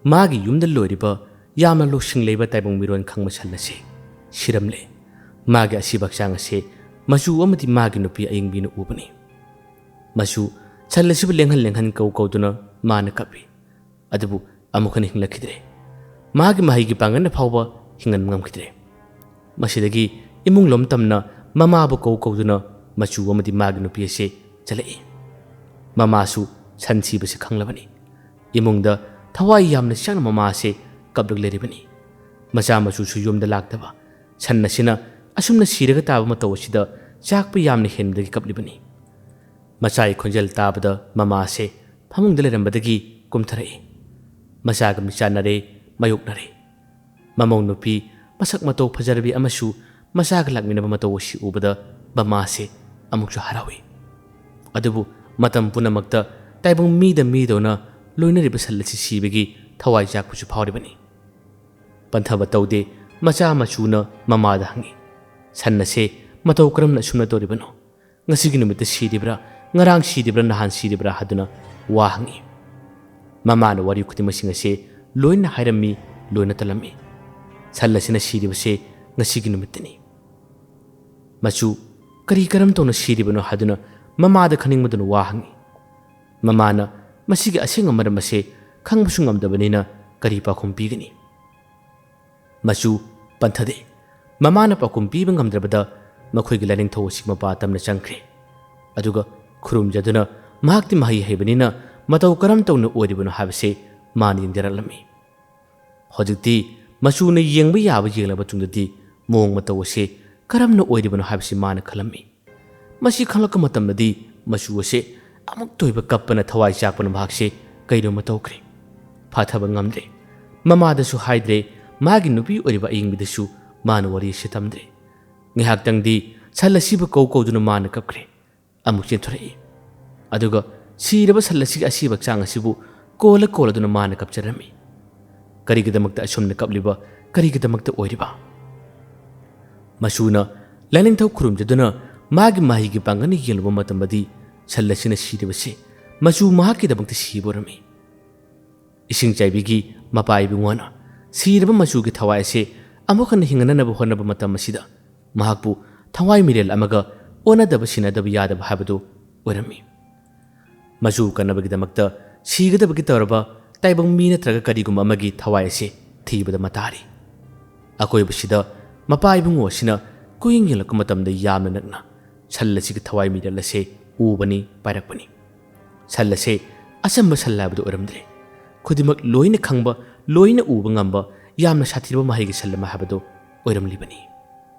ꯃꯥꯒꯤ ꯌꯨꯝꯗ ꯂꯣꯏꯔꯤꯕ ꯌꯥꯝꯅ ꯂꯧꯁꯤꯡ ꯂꯩꯕ ꯇꯥꯏꯕꯪ ꯃꯤꯔꯣꯟ ꯈꯪꯕ ꯁꯟ ꯑꯁꯤ ꯁꯤꯔꯝꯂꯦ꯫ ꯃꯥꯒꯤ ꯑꯁꯤꯕ ꯍꯛꯆꯥꯡ ꯑꯁꯤ ꯃꯆꯨ ꯑꯃꯗꯤ ꯃꯥꯒꯤ ꯅꯨꯄꯤ ꯑꯌꯤꯡꯕꯤꯅ ꯎꯕꯅꯤ꯫ ꯃꯆꯨ ꯁꯟ ꯑꯁꯤꯕꯨ ꯂꯦꯡꯍꯟ ꯂꯦꯡꯍꯟ ꯀꯧ ꯀꯧꯗꯨꯅ ꯃꯥꯅ ꯀꯞꯄꯤ꯫ ꯑꯗꯨꯕꯨ ꯑꯃꯨꯛ ꯍꯟꯅ ꯍꯤꯡꯂꯛꯈꯤꯗ꯭ꯔꯦ꯫ ꯃꯥꯒꯤ ꯃꯍꯩꯒꯤ ꯄꯥꯡꯒꯜꯅ ꯐꯥꯎꯕ ꯍꯤꯡꯍꯟꯕ ꯉꯝꯈꯤꯗ꯭ꯔꯦ꯫ ꯃꯁꯤꯗꯒꯤ ꯏꯃꯨꯡ ꯂꯣꯝ ꯇꯝꯅ ꯃꯃꯥꯕꯨ ꯀꯧ ꯀꯧꯗꯨꯅ ꯃꯆꯨ ꯑꯃꯗꯤ ꯃꯥꯒꯤ ꯅꯨꯄꯤ ꯑꯁꯤ ꯆꯠꯂꯛꯏ꯫ ꯃꯃꯥꯁꯨ ꯁꯟ ꯁꯤꯕꯁꯤ ꯈꯪꯂꯕꯅꯤ꯫ ꯏꯃꯨꯡꯗ ꯊꯋꯥꯏ ꯌꯥꯝꯅ ꯆꯪꯅ ꯃꯃꯥ ꯑꯁꯤ ꯀꯞꯂꯛꯂꯤꯕꯅꯤ꯫ ꯃꯆꯥ ꯃꯆꯨꯁꯨ ꯌꯨꯝꯗ ꯂꯥꯛꯇꯕ꯫ ꯁꯟ ꯑꯁꯤꯅ ꯑꯁꯨꯝꯅ ꯁꯤꯔꯒ ꯇꯥꯕ ꯃꯇꯧ ꯑꯁꯤꯗ ꯆꯥꯛꯄ ꯌꯥꯝꯅ ꯍꯦꯟꯕꯗꯒꯤ ꯀꯞꯂꯤꯕꯅꯤ꯫ ꯃꯆꯥꯒꯤ ꯈꯣꯟꯖꯦꯜ ꯇꯥꯕꯗ ꯃꯃꯥ ꯑꯁꯤ ꯐꯃꯨꯡꯗ ꯂꯩꯔꯝꯕꯗꯒꯤ ꯀꯨꯝꯊꯔꯛꯏ꯫ ꯃꯆꯥꯒ ꯃꯤꯆꯥꯟꯅꯔꯦ, ꯃꯥꯌꯣꯛꯅꯔꯦ꯫ ꯃꯃꯧ ꯅꯨꯄꯤ ꯃꯁꯛ ꯃꯇꯧ ꯐꯖꯔꯕꯤ ꯑꯃꯁꯨ ꯃꯆꯥꯒ ꯂꯥꯛꯃꯤꯟꯅꯕ ꯃꯇꯧ ꯑꯁꯤ ꯎꯕꯗ ꯃꯃꯥꯁꯦ ꯑꯃꯨꯛꯁꯨ ꯍꯔꯥꯎꯏ꯫ ꯑꯗꯨꯕꯨ ꯃꯇꯝ ꯄꯨꯝꯅꯃꯛꯇ ꯇꯥꯏꯕꯪ ꯃꯤꯗ ꯃꯤꯗꯧꯅ ꯂꯣꯏꯅꯔꯤꯕ ꯁꯟ ꯑꯁꯤ ꯁꯤꯕꯒꯤ ꯊꯋꯥꯏ ꯆꯥꯛꯄꯁꯨ ꯐꯥꯎꯔꯤꯕꯅꯤ꯫ ꯄꯟꯊꯕ ꯇꯧꯗꯦ꯫ ꯃꯆꯥ ꯃꯆꯨꯅ ꯃꯃꯥꯗ ꯍꯪꯉꯤ, "ꯁꯟ ꯑꯁꯦ ꯃꯇꯧ ꯀꯔꯝꯅ ꯑꯁꯨꯝꯅ ꯇꯧꯔꯤꯕꯅꯣ? ꯉꯁꯤꯒꯤ ꯅꯨꯃꯤꯠꯇ ꯁꯤꯔꯤꯕ꯭ꯔꯥ, ꯉꯔꯥꯡ ꯁꯤꯔꯤꯕ꯭ꯔꯥ, ꯅꯍꯥꯟ ꯁꯤꯔꯤꯕ꯭ꯔꯥ?" ꯍꯥꯏꯗꯨꯅ ꯋꯥ ꯍꯪꯉꯤ꯫ ꯃꯃꯥꯅ ꯋꯥꯔꯤ ꯈꯨꯗꯤꯡꯃꯛꯁꯤꯡ ꯑꯁꯦ ꯂꯣꯏꯅ ꯍꯥꯏꯔꯝꯃꯤ, ꯂꯣꯏꯅ ꯇꯜꯂꯝꯃꯤ꯫ ꯁꯟ ꯑꯁꯤꯅ ꯁꯤꯔꯤꯕꯁꯦ ꯉꯁꯤꯒꯤ ꯅꯨꯃꯤꯠꯇꯅꯤ꯫ ꯃꯆꯨ ꯀꯔꯤ ꯀꯔꯝ ꯇꯧꯅ ꯁꯤꯔꯤꯕꯅꯣ ꯍꯥꯏꯗꯨꯅ ꯃꯃꯥꯗ ꯈꯪꯅꯤꯡꯕꯗꯨꯅ ꯋꯥ ꯍꯪꯉꯤ꯫ ꯃꯃꯥꯅ ꯃꯁꯤꯒꯤ ꯑꯁꯦꯡꯕ ꯃꯔꯝ ꯑꯁꯦ ꯈꯪꯕꯁꯨ ꯉꯝꯗꯕꯅꯤꯅ ꯀꯔꯤ ꯄꯥꯎꯈꯨꯝ ꯄꯤꯒꯅꯤ? ꯃꯆꯨ ꯄꯟꯊꯗꯦ꯫ ꯃꯃꯥꯅ ꯄꯥꯎꯈꯨꯝ ꯄꯤꯕ ꯉꯝꯗ꯭ꯔꯕꯗ ꯃꯈꯣꯏꯒꯤ ꯂꯥꯏꯅꯤꯡꯊꯧ ꯑꯁꯤ ꯃꯄꯥ ꯇꯝꯅ ꯆꯪꯈ꯭ꯔꯦ꯫ ꯑꯗꯨꯒ ꯈꯨꯔꯨꯝꯖꯗꯨꯅ ꯃꯍꯥꯛꯇꯤ ꯃꯍꯩ ꯍꯩꯕꯅꯤꯅ ꯃꯇꯧ ꯀꯔꯝ ꯇꯧꯅ ꯑꯣꯏꯔꯤꯕꯅꯣ ꯍꯥꯏꯕꯁꯤ ꯃꯥꯅ ꯌꯦꯡꯖꯔꯛꯂꯝꯃꯤ꯫ ꯍꯧꯖꯤꯛꯇꯤ ꯃꯆꯨꯅ ꯌꯦꯡꯕ ꯌꯥꯕ ꯌꯦꯡꯂꯕ ꯇꯨꯡꯗꯗꯤ ꯃꯑꯣꯡ ꯃꯇꯧ ꯑꯁꯤ ꯀꯔꯝꯅ ꯑꯣꯏꯔꯤꯕꯅꯣ ꯍꯥꯏꯕꯁꯤ ꯃꯥꯅ ꯈꯜꯂꯝꯃꯤ꯫ ꯃꯁꯤ ꯈꯪꯂꯛꯄ ꯃꯇꯝꯗꯗꯤ ꯃꯆꯨ ꯑꯁꯤ ꯑꯃꯨꯛꯇ ꯑꯣꯏꯕ ꯀꯞꯄꯅ ꯊꯋꯥꯏ ꯆꯥꯛꯄꯅ ꯃꯍꯥꯛꯁꯦ ꯀꯩꯅꯣꯃ ꯇꯧꯈ꯭ꯔꯦ꯫ ꯐꯥꯊꯕ ꯉꯝꯗ꯭ꯔꯦ꯫ ꯃꯃꯥꯗꯁꯨ ꯍꯥꯏꯗ꯭ꯔꯦ, ꯃꯥꯒꯤ ꯅꯨꯄꯤ ꯑꯣꯏꯔꯤꯕ ꯑꯌꯤꯡꯕꯤꯗꯁꯨ ꯃꯥꯅ ꯋꯥꯔꯤ ꯑꯁꯤ ꯇꯝꯗ꯭ꯔꯦ꯫ ꯉꯥꯏꯍꯥꯛꯇꯪꯗꯤ ꯁꯟ ꯑꯁꯤꯕꯨ ꯀꯧ ꯀꯧꯗꯨꯅ ꯃꯥꯅ ꯀꯞꯈ꯭ꯔꯦ꯫ ꯑꯃꯨꯛ ꯆꯦꯟꯊꯣꯔꯛꯏ꯫ ꯑꯗꯨꯒ ꯁꯤꯔꯕ ꯁꯟ ꯑꯁꯤꯒꯤ ꯑꯁꯤꯕ ꯍꯛꯆꯥꯡ ꯑꯁꯤꯕꯨ ꯀꯣꯜꯂ ꯀꯣꯜꯂꯗꯨꯅ ꯃꯥꯅ ꯀꯞꯆꯔꯝꯃꯤ꯫ ꯀꯔꯤꯒꯤꯗꯃꯛꯇ ꯑꯁꯨꯝꯅ ꯀꯞꯂꯤꯕ? ꯀꯔꯤꯒꯤꯗꯃꯛꯇ ꯑꯣꯏꯔꯤꯕ? ꯃꯆꯨꯅ ꯂꯥꯏꯅꯤꯡꯊꯧ ꯈꯨꯔꯨꯝꯖꯗꯨꯅ ꯃꯥꯒꯤ ꯃꯍꯩꯒꯤ ꯄꯥꯡꯒꯜꯅ ꯌꯦꯡꯂꯨꯕ ꯃꯇꯝꯗꯗꯤ ꯁꯟ ꯑꯁꯤꯅ ꯁꯤꯔꯤꯕꯁꯤ ꯃꯆꯨ ꯃꯍꯥꯛꯀꯤꯗꯃꯛꯇ ꯁꯤꯕ ꯑꯣꯏꯔꯝꯃꯤ꯫ ꯏꯁꯤꯡ ꯆꯥꯏꯕꯤꯒꯤ ꯃꯄꯥ ꯏꯕꯨꯡꯉꯣꯅ ꯁꯤꯔꯕ ꯃꯆꯨꯒꯤ ꯊꯋꯥꯏ ꯑꯁꯤ ꯑꯃꯨꯛ ꯍꯟꯅ ꯍꯤꯡꯒꯠꯅꯅꯕ ꯍꯣꯠꯅꯕ ꯃꯇꯝ ꯑꯁꯤꯗ ꯃꯍꯥꯛꯄꯨ ꯊꯋꯥꯏ ꯃꯤꯔꯦꯜ ꯑꯃꯒ ꯑꯣꯟꯅꯗꯕ ꯁꯤꯟꯅꯗꯕ ꯌꯥꯗꯕ ꯍꯥꯏꯕꯗꯨ ꯑꯣꯏꯔꯝꯃꯤ꯫ ꯃꯆꯨ ꯀꯟꯅꯕꯒꯤꯗꯃꯛꯇ ꯁꯤꯒꯗꯕꯒꯤ ꯇꯧꯔꯕ ꯇꯥꯏꯕꯪ ꯃꯤ ꯅꯠꯇ꯭ꯔꯒ ꯀꯔꯤꯒꯨꯝꯕ ꯑꯃꯒꯤ ꯊꯋꯥꯏ ꯑꯁꯤ ꯊꯤꯕꯗ ꯃꯇꯥꯔꯤ꯫ ꯑꯀꯣꯏꯕꯁꯤꯗ ꯃꯄꯥ ꯏꯕꯨꯡꯉꯣ ꯑꯁꯤꯅ ꯀꯨꯌꯦꯡ ꯌꯦꯡꯂꯛꯄ ꯃꯇꯝꯗ ꯌꯥꯝꯅ ꯅꯛꯅ ꯁꯟ ꯑꯁꯤꯒꯤ ꯊꯋꯥꯏ ꯃꯤꯔꯦꯜ ꯑꯁꯦ ꯎꯕꯅꯤ, ꯄꯥꯏꯔꯛꯄꯅꯤ꯫ ꯁꯟ ꯑꯁꯦ ꯑꯆꯝꯕ ꯁꯟ ꯍꯥꯏꯕꯗꯨ ꯑꯣꯏꯔꯝꯗ꯭ꯔꯦ꯫ ꯈꯨꯗꯤꯡꯃꯛ ꯂꯣꯏꯅ ꯈꯪꯕ, ꯂꯣꯏꯅ ꯎꯕ ꯉꯝꯕ, ꯌꯥꯝꯅ ꯁꯥꯊꯤꯔꯕ ꯃꯍꯩꯒꯤ ꯁꯟ ꯑꯃ ꯍꯥꯏꯕꯗꯨ ꯑꯣꯏꯔꯝꯂꯤꯕꯅꯤ꯫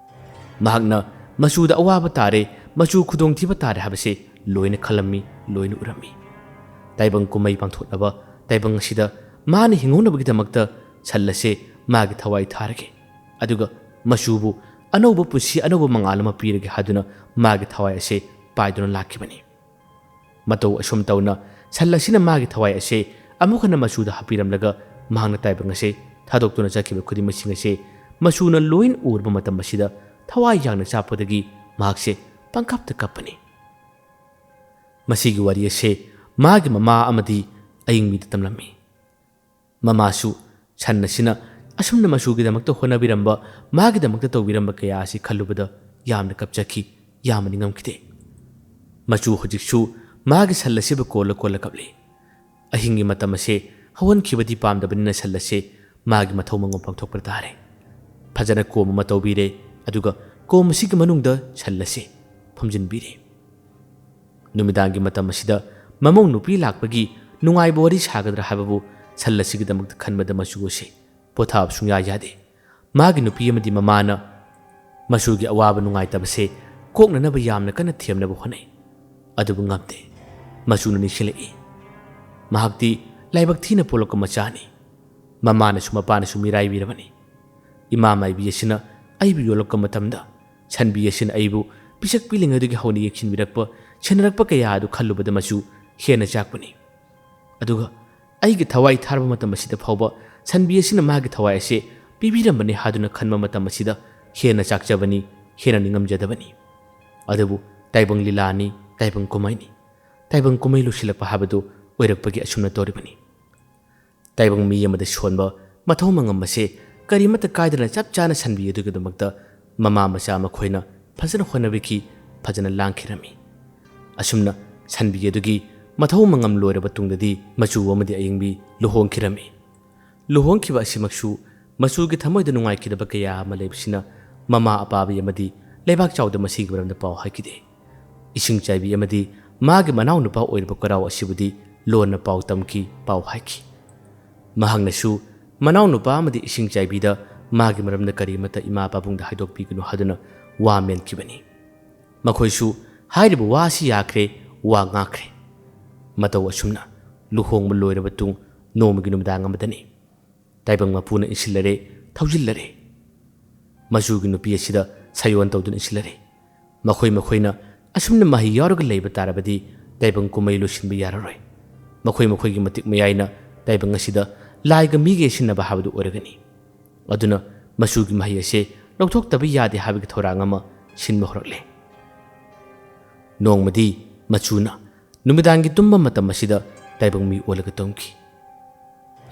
ꯃꯍꯥꯛꯅ ꯃꯆꯨꯗ ꯑꯋꯥꯕ ꯇꯥꯔꯦ, ꯃꯆꯨ ꯈꯨꯗꯣꯡꯊꯤꯕ ꯇꯥꯔꯦ ꯍꯥꯏꯕꯁꯤ ꯂꯣꯏꯅ ꯈꯜꯂꯝꯃꯤ, ꯂꯣꯏꯅ ꯎꯔꯝꯃꯤ꯫ ꯇꯥꯏꯕꯪ ꯀꯨꯝꯍꯩ ꯄꯥꯡꯊꯣꯛꯅꯕ ꯇꯥꯏꯕꯪ ꯑꯁꯤꯗ ꯃꯥꯅ ꯍꯤꯡꯍꯧꯅꯕꯒꯤꯗꯃꯛꯇ ꯁꯟ ꯑꯁꯦ ꯃꯥꯒꯤ ꯊꯋꯥꯏ ꯊꯥꯔꯒꯦ, ꯑꯗꯨꯒ ꯃꯆꯨꯕꯨ ꯑꯅꯧꯕ ꯄꯨꯟꯁꯤ, ꯑꯅꯧꯕ ꯃꯉꯥꯜ ꯑꯃ ꯄꯤꯔꯒꯦ ꯍꯥꯏꯗꯨꯅ ꯃꯥꯒꯤ ꯊꯋꯥꯏ ꯑꯁꯦ ꯄꯥꯏꯗꯨꯅ ꯂꯥꯛꯈꯤꯕꯅꯤ꯫ ꯃꯇꯧ ꯑꯁꯨꯝ ꯇꯧꯅ ꯁꯟ ꯑꯁꯤꯅ ꯃꯥꯒꯤ ꯊꯋꯥꯏ ꯑꯁꯦ ꯑꯃꯨꯛ ꯍꯟꯅ ꯃꯆꯨꯗ ꯍꯥꯞꯄꯤꯔꯝꯂꯒ ꯃꯍꯥꯛꯅ ꯇꯥꯏꯕꯪ ꯑꯁꯦ ꯊꯥꯗꯣꯛꯇꯨꯅ ꯆꯠꯈꯤꯕ ꯈꯨꯗꯤꯡꯃꯛꯁꯤꯡ ꯑꯁꯦ ꯃꯆꯨꯅ ꯂꯣꯏꯅ ꯎꯔꯕ ꯃꯇꯝ ꯑꯁꯤꯗ ꯊꯋꯥꯏ ꯌꯥꯡꯅ ꯆꯥꯛꯄꯗꯒꯤ ꯃꯍꯥꯛꯁꯦ ꯄꯪꯀꯞꯇ ꯀꯞꯄꯅꯤ꯫ ꯃꯁꯤꯒꯤ ꯋꯥꯔꯤ ꯑꯁꯦ ꯃꯥꯒꯤ ꯃꯃꯥ ꯑꯃꯗꯤ ꯑꯌꯤꯡꯕꯤꯗ ꯇꯝꯂꯝꯃꯤ꯫ ꯃꯃꯥꯁꯨ ꯁꯟ ꯑꯁꯤꯅ ꯑꯁꯨꯝꯅ ꯃꯆꯨꯒꯤꯗꯃꯛꯇ ꯍꯣꯠꯅꯕꯤꯔꯝꯕ, ꯃꯥꯒꯤꯗꯃꯛꯇ ꯇꯧꯕꯤꯔꯝꯕ ꯀꯌꯥ ꯑꯁꯤ ꯈꯜꯂꯨꯕꯗ ꯌꯥꯝꯅ ꯀꯞꯆꯈꯤ, ꯌꯥꯝꯅ ꯅꯤꯡꯉꯝꯈꯤꯗꯦ꯫ ꯃꯆꯨ ꯍꯧꯖꯤꯛꯁꯨ ꯃꯥꯒꯤ ꯁꯟ ꯑꯁꯤꯕꯨ ꯀꯣꯜꯂ ꯀꯣꯜꯂ ꯀꯞꯂꯤ꯫ ꯑꯍꯤꯡꯒꯤ ꯃꯇꯝ ꯑꯁꯦ ꯍꯧꯍꯟꯈꯤꯕꯗꯤ ꯄꯥꯝꯗꯕꯅꯤꯅ ꯁꯟ ꯑꯁꯦ ꯃꯥꯒꯤ ꯃꯊꯧ ꯃꯉꯝ ꯄꯥꯡꯊꯣꯛꯄ ꯇꯥꯔꯦ꯫ ꯐꯖꯅ ꯀꯣꯝ ꯑꯃ ꯇꯧꯕꯤꯔꯦ, ꯑꯗꯨꯒ ꯀꯣꯝ ꯑꯁꯤꯒꯤ ꯃꯅꯨꯡꯗ ꯁꯟ ꯑꯁꯦ ꯐꯨꯝꯖꯤꯟꯕꯤꯔꯦ꯫ ꯅꯨꯃꯤꯗꯥꯡꯒꯤ ꯃꯇꯝ ꯑꯁꯤꯗ ꯃꯃꯧ ꯅꯨꯄꯤ ꯂꯥꯛꯄꯒꯤ ꯅꯨꯡꯉꯥꯏꯕ ꯋꯥꯔꯤ ꯁꯥꯒꯗ꯭ꯔꯥ ꯍꯥꯏꯕꯕꯨ ꯁꯟ ꯑꯁꯤꯒꯤꯗꯃꯛꯇ ꯈꯟꯕꯗ ꯃꯆꯨ ꯑꯁꯤ ꯄꯣꯊꯥꯕ ꯁꯨꯡꯌꯥ ꯌꯥꯗꯦ꯫ ꯃꯥꯒꯤ ꯅꯨꯄꯤ ꯑꯃꯗꯤ ꯃꯃꯥꯅ ꯃꯆꯨꯒꯤ ꯑꯋꯥꯕ ꯅꯨꯡꯉꯥꯏꯇꯕꯁꯦ ꯀꯣꯛꯅꯅꯕ ꯌꯥꯝꯅ ꯀꯟꯅ ꯊꯦꯝꯅꯕ ꯍꯣꯠꯅꯩ, ꯑꯗꯨꯕꯨ ꯉꯝꯗꯦ꯫ ꯃꯆꯨꯅ ꯅꯤꯡꯁꯤꯡꯂꯛꯏ, ꯃꯍꯥꯛꯇꯤ ꯂꯥꯏꯕꯛ ꯊꯤꯅ ꯄꯣꯛꯂꯛꯄ ꯃꯆꯥꯅꯤ꯫ ꯃꯃꯥꯅꯁꯨ ꯃꯄꯥꯅꯁꯨ ꯃꯤꯔꯥꯏꯕꯤꯔꯕꯅꯤ꯫ ꯏꯃꯥ ꯃꯥꯏꯕꯤ ꯑꯁꯤꯅ ꯑꯩꯕꯨ ꯌꯣꯜꯂꯛꯄ ꯃꯇꯝꯗ ꯁꯟꯕꯤ ꯑꯁꯤꯅ ꯑꯩꯕꯨ ꯄꯤꯁꯛ ꯄꯤꯛꯂꯤꯉꯩꯗꯒꯤ ꯍꯧꯅ ꯌꯦꯡꯁꯤꯟꯕꯤꯔꯛꯄ, ꯁꯦꯟꯅꯔꯛꯄ ꯀꯌꯥ ꯑꯗꯨ ꯈꯜꯂꯨꯕꯗ ꯃꯆꯨ ꯍꯦꯟꯅ ꯆꯥꯛꯄꯅꯤ꯫ ꯑꯗꯨꯒ ꯑꯩꯒꯤ ꯊꯋꯥꯏ ꯊꯥꯔꯕ ꯃꯇꯝ ꯑꯁꯤꯗ ꯐꯥꯎꯕ ꯁꯟꯕꯤ ꯑꯁꯤꯅ ꯃꯥꯒꯤ ꯊꯋꯥꯏ ꯑꯁꯦ ꯄꯤꯕꯤꯔꯝꯕꯅꯤ ꯍꯥꯏꯗꯨꯅ ꯈꯟꯕ ꯃꯇꯝ ꯑꯁꯤꯗ ꯍꯦꯟꯅ ꯆꯥꯛꯆꯕꯅꯤ, ꯍꯦꯟꯅ ꯅꯤꯡꯉꯝꯖꯗꯕꯅꯤ꯫ ꯑꯗꯨꯕꯨ ꯇꯥꯏꯕꯪ ꯂꯤꯂꯥꯅꯤ, ꯇꯥꯏꯕꯪ ꯀꯨꯝꯍꯩꯅꯤ꯫ ꯇꯥꯏꯕꯪ ꯀꯨꯝꯍꯩ ꯂꯣꯏꯁꯤꯜꯂꯛꯄ ꯍꯥꯏꯕꯗꯨ ꯑꯣꯏꯔꯛꯄꯒꯤ ꯑꯁꯨꯝꯅ ꯇꯧꯔꯤꯕꯅꯤ꯫ ꯇꯥꯏꯕꯪ ꯃꯤ ꯑꯃꯗ ꯁꯣꯟꯕ, ꯃꯊꯧ ꯃꯉꯝ ꯑꯁꯦ ꯀꯔꯤꯃꯠꯇ ꯀꯥꯏꯗꯅ ꯆꯞ ꯆꯥꯅ ꯁꯟꯕꯤ ꯑꯗꯨꯒꯤꯗꯃꯛꯇ ꯃꯃꯥ ꯃꯆꯥ ꯃꯈꯣꯏꯅ ꯐꯖꯅ ꯍꯣꯠꯅꯕꯤꯈꯤ, ꯐꯖꯅ ꯂꯥꯡꯈꯤꯔꯝꯃꯤ꯫ ꯑꯁꯨꯝꯅ ꯁꯟꯕꯤ ꯑꯗꯨꯒꯤ ꯃꯊꯧ ꯃꯉꯝ ꯂꯣꯏꯔꯕ ꯇꯨꯡꯗꯗꯤ ꯃꯆꯨ ꯑꯃꯗꯤ ꯑꯌꯤꯡꯕꯤ ꯂꯨꯍꯣꯡꯈꯤꯔꯝꯃꯤ꯫ ꯂꯨꯍꯣꯡꯈꯤꯕ ꯑꯁꯤꯃꯛꯁꯨ ꯃꯆꯨꯒꯤ ꯊꯃꯣꯏꯗ ꯅꯨꯡꯉꯥꯏꯈꯤꯗꯕ ꯀꯌꯥ ꯑꯃ ꯂꯩꯕꯁꯤꯅ ꯃꯃꯥ ꯑꯄꯥꯕꯤ ꯑꯃꯗꯤ ꯂꯩꯕꯥꯛ ꯆꯥꯎꯗ ꯃꯁꯤꯒꯤ ꯃꯔꯝꯗ ꯄꯥꯎ ꯍꯥꯏꯈꯤꯗꯦ꯫ ꯏꯁꯤꯡ ꯆꯥꯏꯕꯤ ꯑꯃꯗꯤ ꯃꯥꯒꯤ ꯃꯅꯥꯎꯅꯨꯄꯥ ꯑꯣꯏꯔꯤꯕ ꯀꯣꯔꯥꯎ ꯑꯁꯤꯕꯨꯗꯤ ꯂꯣꯟꯅ ꯄꯥꯎ ꯇꯝꯈꯤ, ꯄꯥꯎ ꯍꯥꯏꯈꯤ꯫ ꯃꯍꯥꯛꯅꯁꯨ ꯃꯅꯥꯎꯅꯨꯄꯥ ꯑꯃꯗꯤ ꯏꯁꯤꯡ ꯆꯥꯏꯕꯤꯗ ꯃꯥꯒꯤ ꯃꯔꯝꯗ ꯀꯔꯤꯃꯠꯇ ꯏꯃꯥ ꯄꯥꯕꯨꯡꯗ ꯍꯥꯏꯗꯣꯛꯄꯤꯒꯅꯨ ꯍꯥꯏꯗꯨꯅ ꯋꯥ ꯃꯦꯟꯈꯤꯕꯅꯤ꯫ ꯃꯈꯣꯏꯁꯨ ꯍꯥꯏꯔꯤꯕ ꯋꯥ ꯑꯁꯤ ꯌꯥꯈ꯭ꯔꯦ, ꯋꯥ ꯉꯥꯛꯈ꯭ꯔꯦ꯫ ꯃꯇꯧ ꯑꯁꯨꯝꯅ ꯂꯨꯍꯣꯡꯕ ꯂꯣꯏꯔꯕ ꯇꯨꯡ ꯅꯣꯡꯃꯒꯤ ꯅꯨꯃꯤꯗꯥꯡ ꯑꯃꯗꯅꯤ꯫ ꯇꯥꯏꯕꯪ ꯃꯄꯨꯅ ꯏꯟꯁꯤꯜꯂꯔꯦ, ꯊꯧꯖꯤꯜꯂꯔꯦ꯫ ꯃꯆꯨꯒꯤ ꯅꯨꯄꯤ ꯑꯁꯤꯗ ꯁꯥꯌꯣꯟ ꯇꯧꯗꯨꯅ ꯏꯟꯁꯤꯜꯂꯔꯦ꯫ ꯃꯈꯣꯏ ꯃꯈꯣꯏꯅ ꯑꯁꯨꯝꯅ ꯃꯍꯩ ꯌꯥꯎꯔꯒ ꯂꯩꯕ ꯇꯥꯔꯕꯗꯤ ꯇꯥꯏꯕꯪ ꯀꯨꯝꯍꯩ ꯂꯣꯏꯁꯤꯟꯕ ꯌꯥꯔꯔꯣꯏ꯫ ꯃꯈꯣꯏ ꯃꯈꯣꯏꯒꯤ ꯃꯇꯤꯛ ꯃꯌꯥꯏꯅ ꯇꯥꯏꯕꯪ ꯑꯁꯤꯗ ꯂꯥꯏꯒ ꯃꯤꯒ ꯌꯦꯠꯁꯤꯟꯅꯕ ꯍꯥꯏꯕꯗꯨ ꯑꯣꯏꯔꯒꯅꯤ꯫ ꯑꯗꯨꯅ ꯃꯆꯨꯒꯤ ꯃꯍꯩ ꯑꯁꯦ ꯂꯧꯊꯣꯛꯇꯕ ꯌꯥꯗꯦ ꯍꯥꯏꯕꯒꯤ ꯊꯧꯔꯥꯡ ꯑꯃ ꯁꯤꯟꯕ ꯍꯧꯔꯛꯂꯦ꯫ ꯅꯣꯡꯃꯗꯤ ꯃꯆꯨꯅ ꯅꯨꯃꯤꯗꯥꯡꯒꯤ ꯇꯨꯝꯕ ꯃꯇꯝ ꯑꯁꯤꯗ ꯇꯥꯏꯕꯪ ꯃꯤ ꯑꯣꯜꯂꯒ ꯇꯨꯝꯈꯤ꯫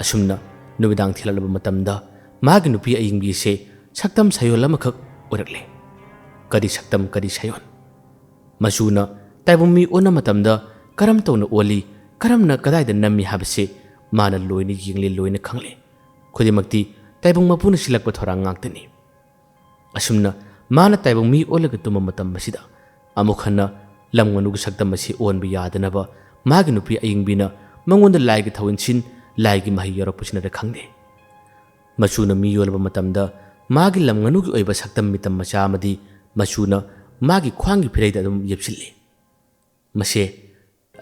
ꯑꯁꯨꯝꯅ ꯅꯨꯃꯤꯗꯥꯡ ꯊꯤꯜꯂꯛꯂꯕ ꯃꯇꯝꯗ ꯃꯥꯒꯤ ꯅꯨꯄꯤ ꯑꯌꯤꯡꯕꯤ ꯑꯁꯦ ꯁꯛꯇꯝ ꯁꯌꯣꯜ ꯑꯃꯈꯛ ꯑꯣꯏꯔꯛꯂꯦ꯫ ꯀꯔꯤ ꯁꯛꯇꯝ, ꯀꯔꯤ ꯁꯌꯣꯜ? ꯃꯆꯨꯅ ꯇꯥꯏꯕꯪ ꯃꯤ ꯑꯣꯟꯕ ꯃꯇꯝꯗ ꯀꯔꯝ ꯇꯧꯅ ꯑꯣꯜꯂꯤ, ꯀꯔꯝꯅ ꯀꯗꯥꯏꯗ ꯅꯝꯃꯤ ꯍꯥꯏꯕꯁꯦ ꯃꯥꯅ ꯂꯣꯏꯅ ꯌꯦꯡꯂꯦ, ꯂꯣꯏꯅ ꯈꯪꯂꯦ꯫ ꯈꯨꯗꯤꯡꯃꯛꯇꯤ ꯇꯥꯏꯕꯪ ꯃꯄꯨꯅ ꯁꯤꯜꯂꯛꯄ ꯊꯧꯔꯥꯡ ꯉꯥꯛꯇꯅꯤ꯫ ꯑꯁꯨꯝꯅ ꯃꯥꯅ ꯇꯥꯏꯕꯪ ꯃꯤ ꯑꯣꯜꯂꯒ ꯇꯨꯝꯕ ꯃꯇꯝ ꯑꯁꯤꯗ ꯑꯃꯨꯛ ꯍꯟꯅ ꯂꯝ ꯉꯥꯅꯨꯒꯤ ꯁꯛꯇꯝ ꯑꯁꯤ ꯑꯣꯟꯕ ꯌꯥꯗꯅꯕ ꯃꯥꯒꯤ ꯅꯨꯄꯤ ꯑꯌꯤꯡꯕꯤꯅ ꯃꯉꯣꯟꯗ ꯂꯥꯏꯒꯤ ꯊꯧꯏꯟꯁꯤꯟ, ꯂꯥꯏꯒꯤ ꯃꯍꯩ ꯌꯥꯎꯔꯛꯄꯁꯤꯅꯔ ꯈꯪꯗꯦ, ꯃꯆꯨꯅ ꯃꯤ ꯌꯣꯜꯂꯕ ꯃꯇꯝꯗ ꯃꯥꯒꯤ ꯂꯝ ꯉꯥꯅꯨꯒꯤ ꯑꯣꯏꯕ ꯁꯛꯇꯝ ꯃꯤꯇꯝ ꯃꯆꯥ ꯑꯃꯗꯤ ꯃꯆꯨꯅ ꯃꯥꯒꯤ ꯈ꯭ꯋꯥꯡꯒꯤ ꯐꯤꯔꯩꯗ ꯑꯗꯨꯝ ꯌꯦꯞꯁꯤꯜꯂꯤ꯫ ꯃꯁꯦ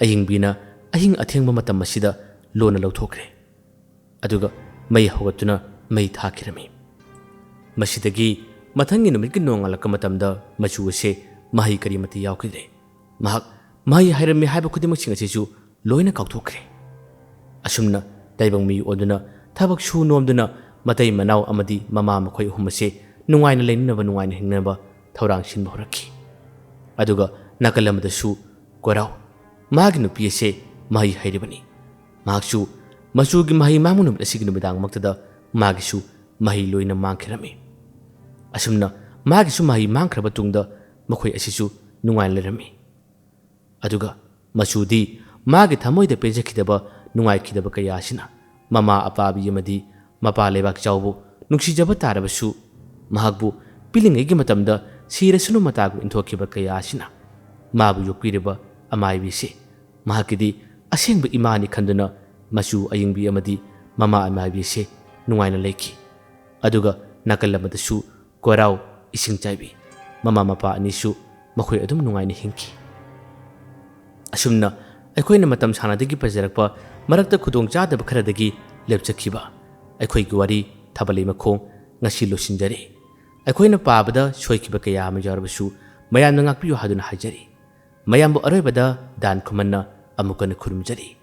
ꯑꯌꯤꯡꯕꯤꯅ ꯑꯍꯤꯡ ꯑꯊꯦꯡꯕ ꯃꯇꯝ ꯑꯁꯤꯗ ꯂꯣꯟꯅ ꯂꯧꯊꯣꯛꯈ꯭ꯔꯦ꯫ ꯑꯗꯨꯒ ꯃꯩ ꯍꯧꯒꯠꯇꯨꯅ ꯃꯩ ꯊꯥꯈꯤꯔꯝꯃꯤ꯫ ꯃꯁꯤꯗꯒꯤ ꯃꯊꯪꯒꯤ ꯅꯨꯃꯤꯠꯀꯤ ꯅꯣꯡꯉꯥꯜꯂꯛꯄ ꯃꯇꯝꯗ ꯃꯆꯨ ꯑꯁꯦ ꯃꯍꯩ ꯀꯔꯤꯃꯠꯇ ꯌꯥꯎꯈꯤꯗ꯭ꯔꯦ꯫ ꯃꯍꯥꯛ ꯃꯍꯩ ꯍꯩꯔꯝꯃꯤ ꯍꯥꯏꯕ ꯈꯨꯗꯤꯡꯃꯛꯁꯤꯡ ꯑꯁꯤꯁꯨ ꯂꯣꯏꯅ ꯀꯥꯎꯊꯣꯛꯈ꯭ꯔꯦ꯫ ꯑꯁꯨꯝꯅ ꯇꯥꯏꯕꯪ ꯃꯤ ꯑꯣꯟꯗꯨꯅ ꯊꯕꯛ ꯁꯨ ꯅꯣꯝꯗꯨꯅ ꯃꯇꯩ ꯃꯅꯥꯎ ꯑꯃꯗꯤ ꯃꯃꯥ ꯃꯈꯣꯏ ꯑꯍꯨꯝ ꯑꯁꯦ ꯅꯨꯡꯉꯥꯏꯅ ꯂꯩꯅꯅꯕ, ꯅꯨꯡꯉꯥꯏꯅ ꯍꯤꯡꯅꯅꯕ ꯊꯧꯔꯥꯡ ꯁꯤꯟꯕ ꯍꯧꯔꯛꯈꯤ꯫ ꯑꯗꯨꯒ ꯅꯥꯀꯜ ꯑꯃꯗꯁꯨ ꯀꯣꯔꯥꯎ, ꯃꯥꯒꯤ ꯅꯨꯄꯤ ꯑꯁꯦ ꯃꯍꯩ ꯍꯩꯔꯤꯕꯅꯤ꯫ ꯃꯍꯥꯛꯁꯨ ꯃꯆꯨꯒꯤ ꯃꯍꯩ ꯃꯥꯡꯕ ꯅꯨꯃꯤꯠ ꯑꯁꯤꯒꯤ ꯅꯨꯃꯤꯗꯥꯡꯃꯛꯇꯗ ꯃꯥꯒꯤꯁꯨ ꯃꯍꯩ ꯂꯣꯏꯅ ꯃꯥꯡꯈꯤꯔꯝꯃꯤ꯫ ꯑꯁꯨꯝꯅ ꯃꯥꯒꯤꯁꯨ ꯃꯍꯩ ꯃꯥꯡꯈ꯭ꯔꯕ ꯇꯨꯡꯗ ꯃꯈꯣꯏ ꯑꯁꯤꯁꯨ ꯅꯨꯡꯉꯥꯏꯅ ꯂꯩꯔꯝꯃꯤ꯫ ꯑꯗꯨꯒ ꯃꯆꯨꯗꯤ ꯃꯥꯒꯤ ꯊꯃꯣꯏꯗ ꯄꯦꯟꯖꯈꯤꯗꯕ, ꯅꯨꯡꯉꯥꯏꯈꯤꯗꯕ ꯀꯌꯥ ꯑꯁꯤꯅ ꯃꯃꯥ ꯑꯄꯥꯕꯤ ꯑꯃꯗꯤ ꯃꯄꯥ ꯂꯩꯕꯥꯛ ꯆꯥꯎꯕꯨ ꯅꯨꯡꯁꯤꯖꯕ ꯇꯥꯔꯕꯁꯨ, ꯃꯍꯥꯛꯄꯨ ꯄꯤꯛꯂꯤꯉꯩꯒꯤ ꯃꯇꯝꯗ ꯁꯤꯔꯁꯅꯨ ꯃꯇꯥꯒꯨꯝ ꯏꯟꯊꯣꯛꯈꯤꯕ ꯀꯌꯥ ꯑꯁꯤꯅ ꯃꯥꯕꯨ ꯌꯣꯛꯄꯤꯔꯤꯕ ꯑꯃꯥꯏꯕꯤꯁꯤ ꯃꯍꯥꯛꯀꯤꯗꯤ ꯑꯁꯦꯡꯕ ꯏꯃꯥꯅꯤ ꯈꯟꯗꯨꯅ ꯃꯆꯨ ꯑꯌꯤꯡꯕꯤ ꯑꯃꯗꯤ ꯃꯃꯥ ꯑꯃꯥꯏꯕꯤꯁꯦ ꯅꯨꯡꯉꯥꯏꯅ ꯂꯩꯈꯤ꯫ ꯑꯗꯨꯒ ꯅꯥꯀꯜ ꯑꯃꯗꯁꯨ ꯀꯣꯔꯥꯎ, ꯏꯁꯤꯡ ꯆꯥꯏꯕꯤ, ꯃꯃꯥ ꯃꯄꯥ ꯑꯅꯤꯁꯨ ꯃꯈꯣꯏ ꯑꯗꯨꯝ ꯅꯨꯡꯉꯥꯏꯅ ꯍꯤꯡꯈꯤ꯫ ꯑꯁꯨꯝꯅ ꯑꯩꯈꯣꯏꯅ ꯃꯇꯝ ꯁꯥꯡꯅꯗꯒꯤ ꯄꯟꯖꯔꯛꯄ ꯃꯔꯛꯇ ꯈꯨꯗꯣꯡ ꯆꯥꯗꯕ ꯈꯔꯗꯒꯤ ꯂꯦꯞꯆꯈꯤꯕ ꯑꯩꯈꯣꯏꯒꯤ ꯋꯥꯔꯤ ꯊꯥꯕꯜꯂꯩ ꯃꯈꯣꯡ ꯉꯁꯤ ꯂꯣꯏꯁꯤꯟꯖꯔꯦ꯫ ꯑꯩꯈꯣꯏꯅ ꯄꯥꯕꯗ ꯁꯣꯏꯈꯤꯕ ꯀꯌꯥ ꯑꯃ ꯌꯥꯎꯔꯕꯁꯨ ꯃꯌꯥꯝꯅ ꯉꯥꯛꯄꯤꯌꯨ ꯍꯥꯏꯗꯨꯅ ꯍꯥꯏꯖꯔꯤ꯫ ꯃꯌꯥꯝꯕꯨ ꯑꯔꯣꯏꯕꯗ ꯗꯥꯟ ꯈꯨꯃꯟꯅ ꯑꯃꯨꯛ ꯍꯟꯅ ꯈꯨꯔꯨꯝꯖꯔꯤ꯫